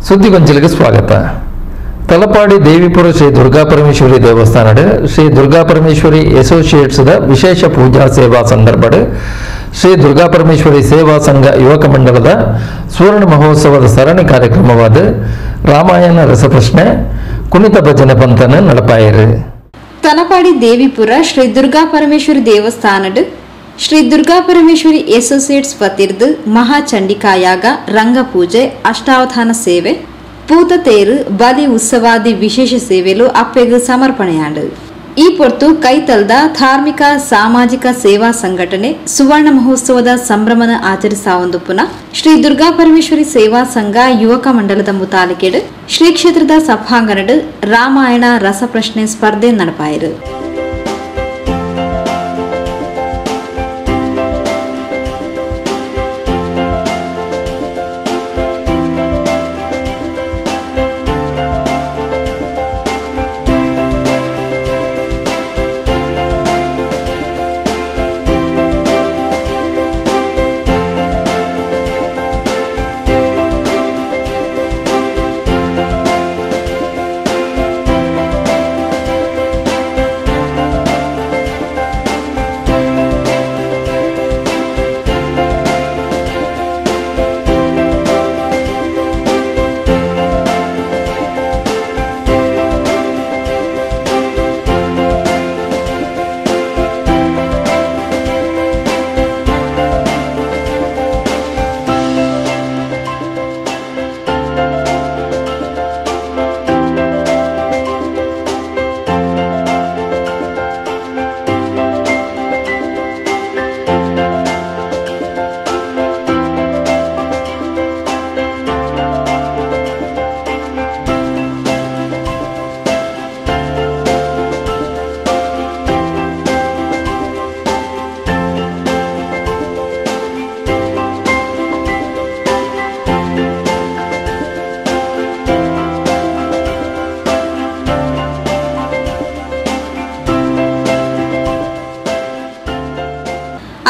Speaker 2: ಸುದ್ದಿಗೊಂಚಲಿಗೆ ಸ್ವಾಗತ. ತಲಪಾಡಿ ದೇವಿಪುರ ಶ್ರೀ ದುರ್ಗಾ ಪರಮೇಶ್ವರಿ ದೇವಸ್ಥಾನಡ್ ಶ್ರೀ ದುರ್ಗಾ ಪರಮೇಶ್ವರಿ ಅಸೋಸಿಯೇಟ್ಸ್ದ ವಿಶೇಷ ಪೂಜಾ ಸೇವಾ ಸಂದರ್ಭಡ್ ಶ್ರೀ ದುರ್ಗಾ ಪರಮೇಶ್ವರಿ ಸೇವಾ ಸಂಘ ಯುವಕ ಮಂಡಲದ ಸುವರ್ಣ ಮಹೋತ್ಸವದ ಸರಣಿ ಕಾರ್ಯಕ್ರಮವಾದ ರಾಮಾಯಣ ರಸಪ್ರಶ್ನೆ ಕುಣಿತ ಭಜನೆ ಪಂಥನ ನಡಪಾಯರು.
Speaker 3: ತಲಪಾಡಿ ದೇವಿಪುರ ಶ್ರೀ ದುರ್ಗಾ ಪರಮೇಶ್ವರಿ ದೇವಸ್ಥಾನಡ್ ಶ್ರೀ ದುರ್ಗಾ ಪರಮೇಶ್ವರಿ ಅಸೋಸಿಯೇಟ್ಸ್ ವತಿರ್ದು ಮಹಾಚಂಡಿಕಾಯಾಗ ರಂಗಪೂಜೆ ಅಷ್ಟಾವಧಾನ ಸೇವೆ ಪೂತತೇರು ಬಲಿ ಉತ್ಸವಾದಿ ವಿಶೇಷ ಸೇವೆಲು ಅಪ್ಪೆಗು ಸಮರ್ಪಣೆಯಾಂಡು. ಈ ಪೊರ್ತು ಕೈತಲ್ದ ಧಾರ್ಮಿಕ ಸಾಮಾಜಿಕ ಸೇವಾ ಸಂಘಟನೆ ಸುವರ್ಣ ಮಹೋತ್ಸವದ ಸಂಭ್ರಮನ ಆಚರಿಸಾವೊಂದು ಪುನಃ ಶ್ರೀ ದುರ್ಗಾ ಪರಮೇಶ್ವರಿ ಸೇವಾ ಸಂಘ ಯುವಕ ಮಂಡಲದ ಮುತಾಲಿಕೆಡು ಶ್ರೀ ಕ್ಷೇತ್ರದ ಸಭಾಂಗಣಡು ರಾಮಾಯಣ ರಸಪ್ರಶ್ನೆ ಸ್ಪರ್ಧೆ ನಡಪಾಯರು.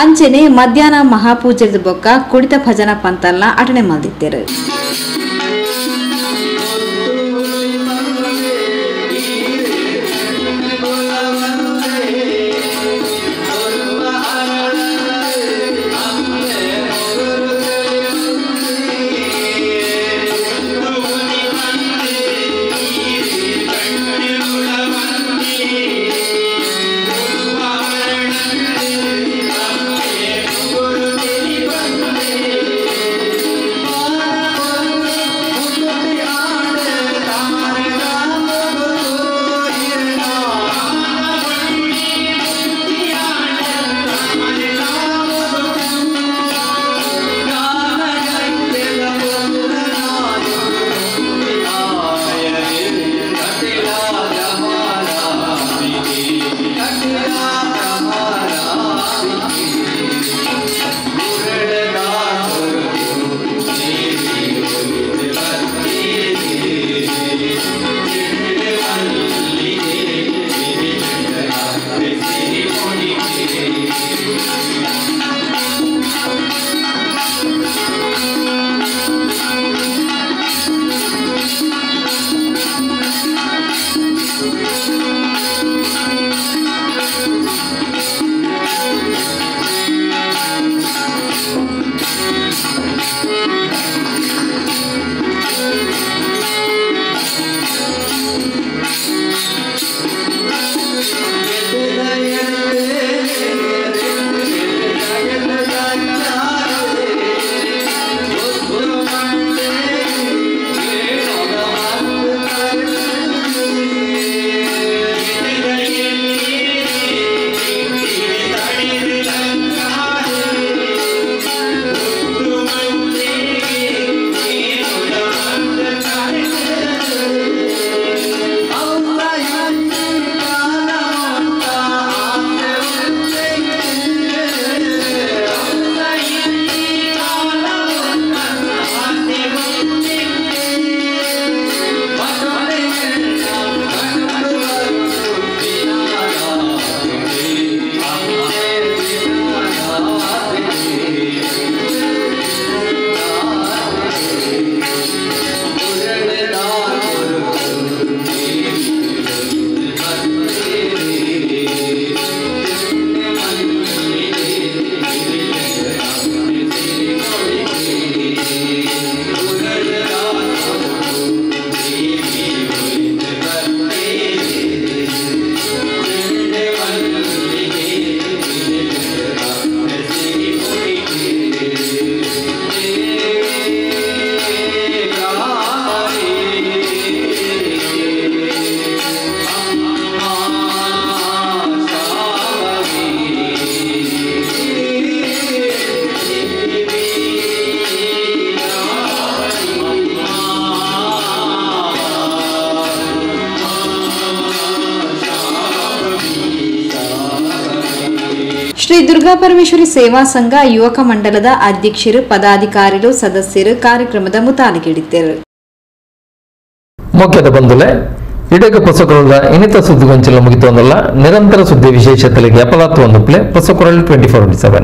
Speaker 3: ಅಂಚೆನೆ ಮಧ್ಯಾಹ್ನ ಮಹಾಪೂಜೆದ ಬೊಕ್ಕ ಕುಡಿತ ಭಜನಾ ಪಂತಲ್ನ ಅಟನೆ ಮಲ್ದಿತ್ತೇರು.
Speaker 18: Thank you.
Speaker 3: ಶ್ರೀ ದುರ್ಗಾ ಪರಮೇಶ್ವರಿ ಸೇವಾ ಸಂಘ ಯುವಕ ಮಂಡಲದ ಅಧ್ಯಕ್ಷರು, ಪದಾಧಿಕಾರಿಗಳು, ಸದಸ್ಯರು ಕಾರ್ಯಕ್ರಮದ ಮುತಾಲಿಗಿಡಿದ್ದರು.
Speaker 2: ಮುಖ್ಯದ ಬಂಧುಲೆ ಇಡಗ ಪೊಸಕೊರಳ ಇನ್ನಿತ ಸುದ್ದಿಗೊಂಚಿಲ್ಲ ಮುಗಿತೊಂದಲ್ಲ. ನಿರಂತರ ಸುದ್ದಿ ವಿಶೇಷತೆಗೆ ಅಪಲಾತ್ ಒಂದು ಪ್ಲೇ ಪೊಸಕೊರಳು 24x7.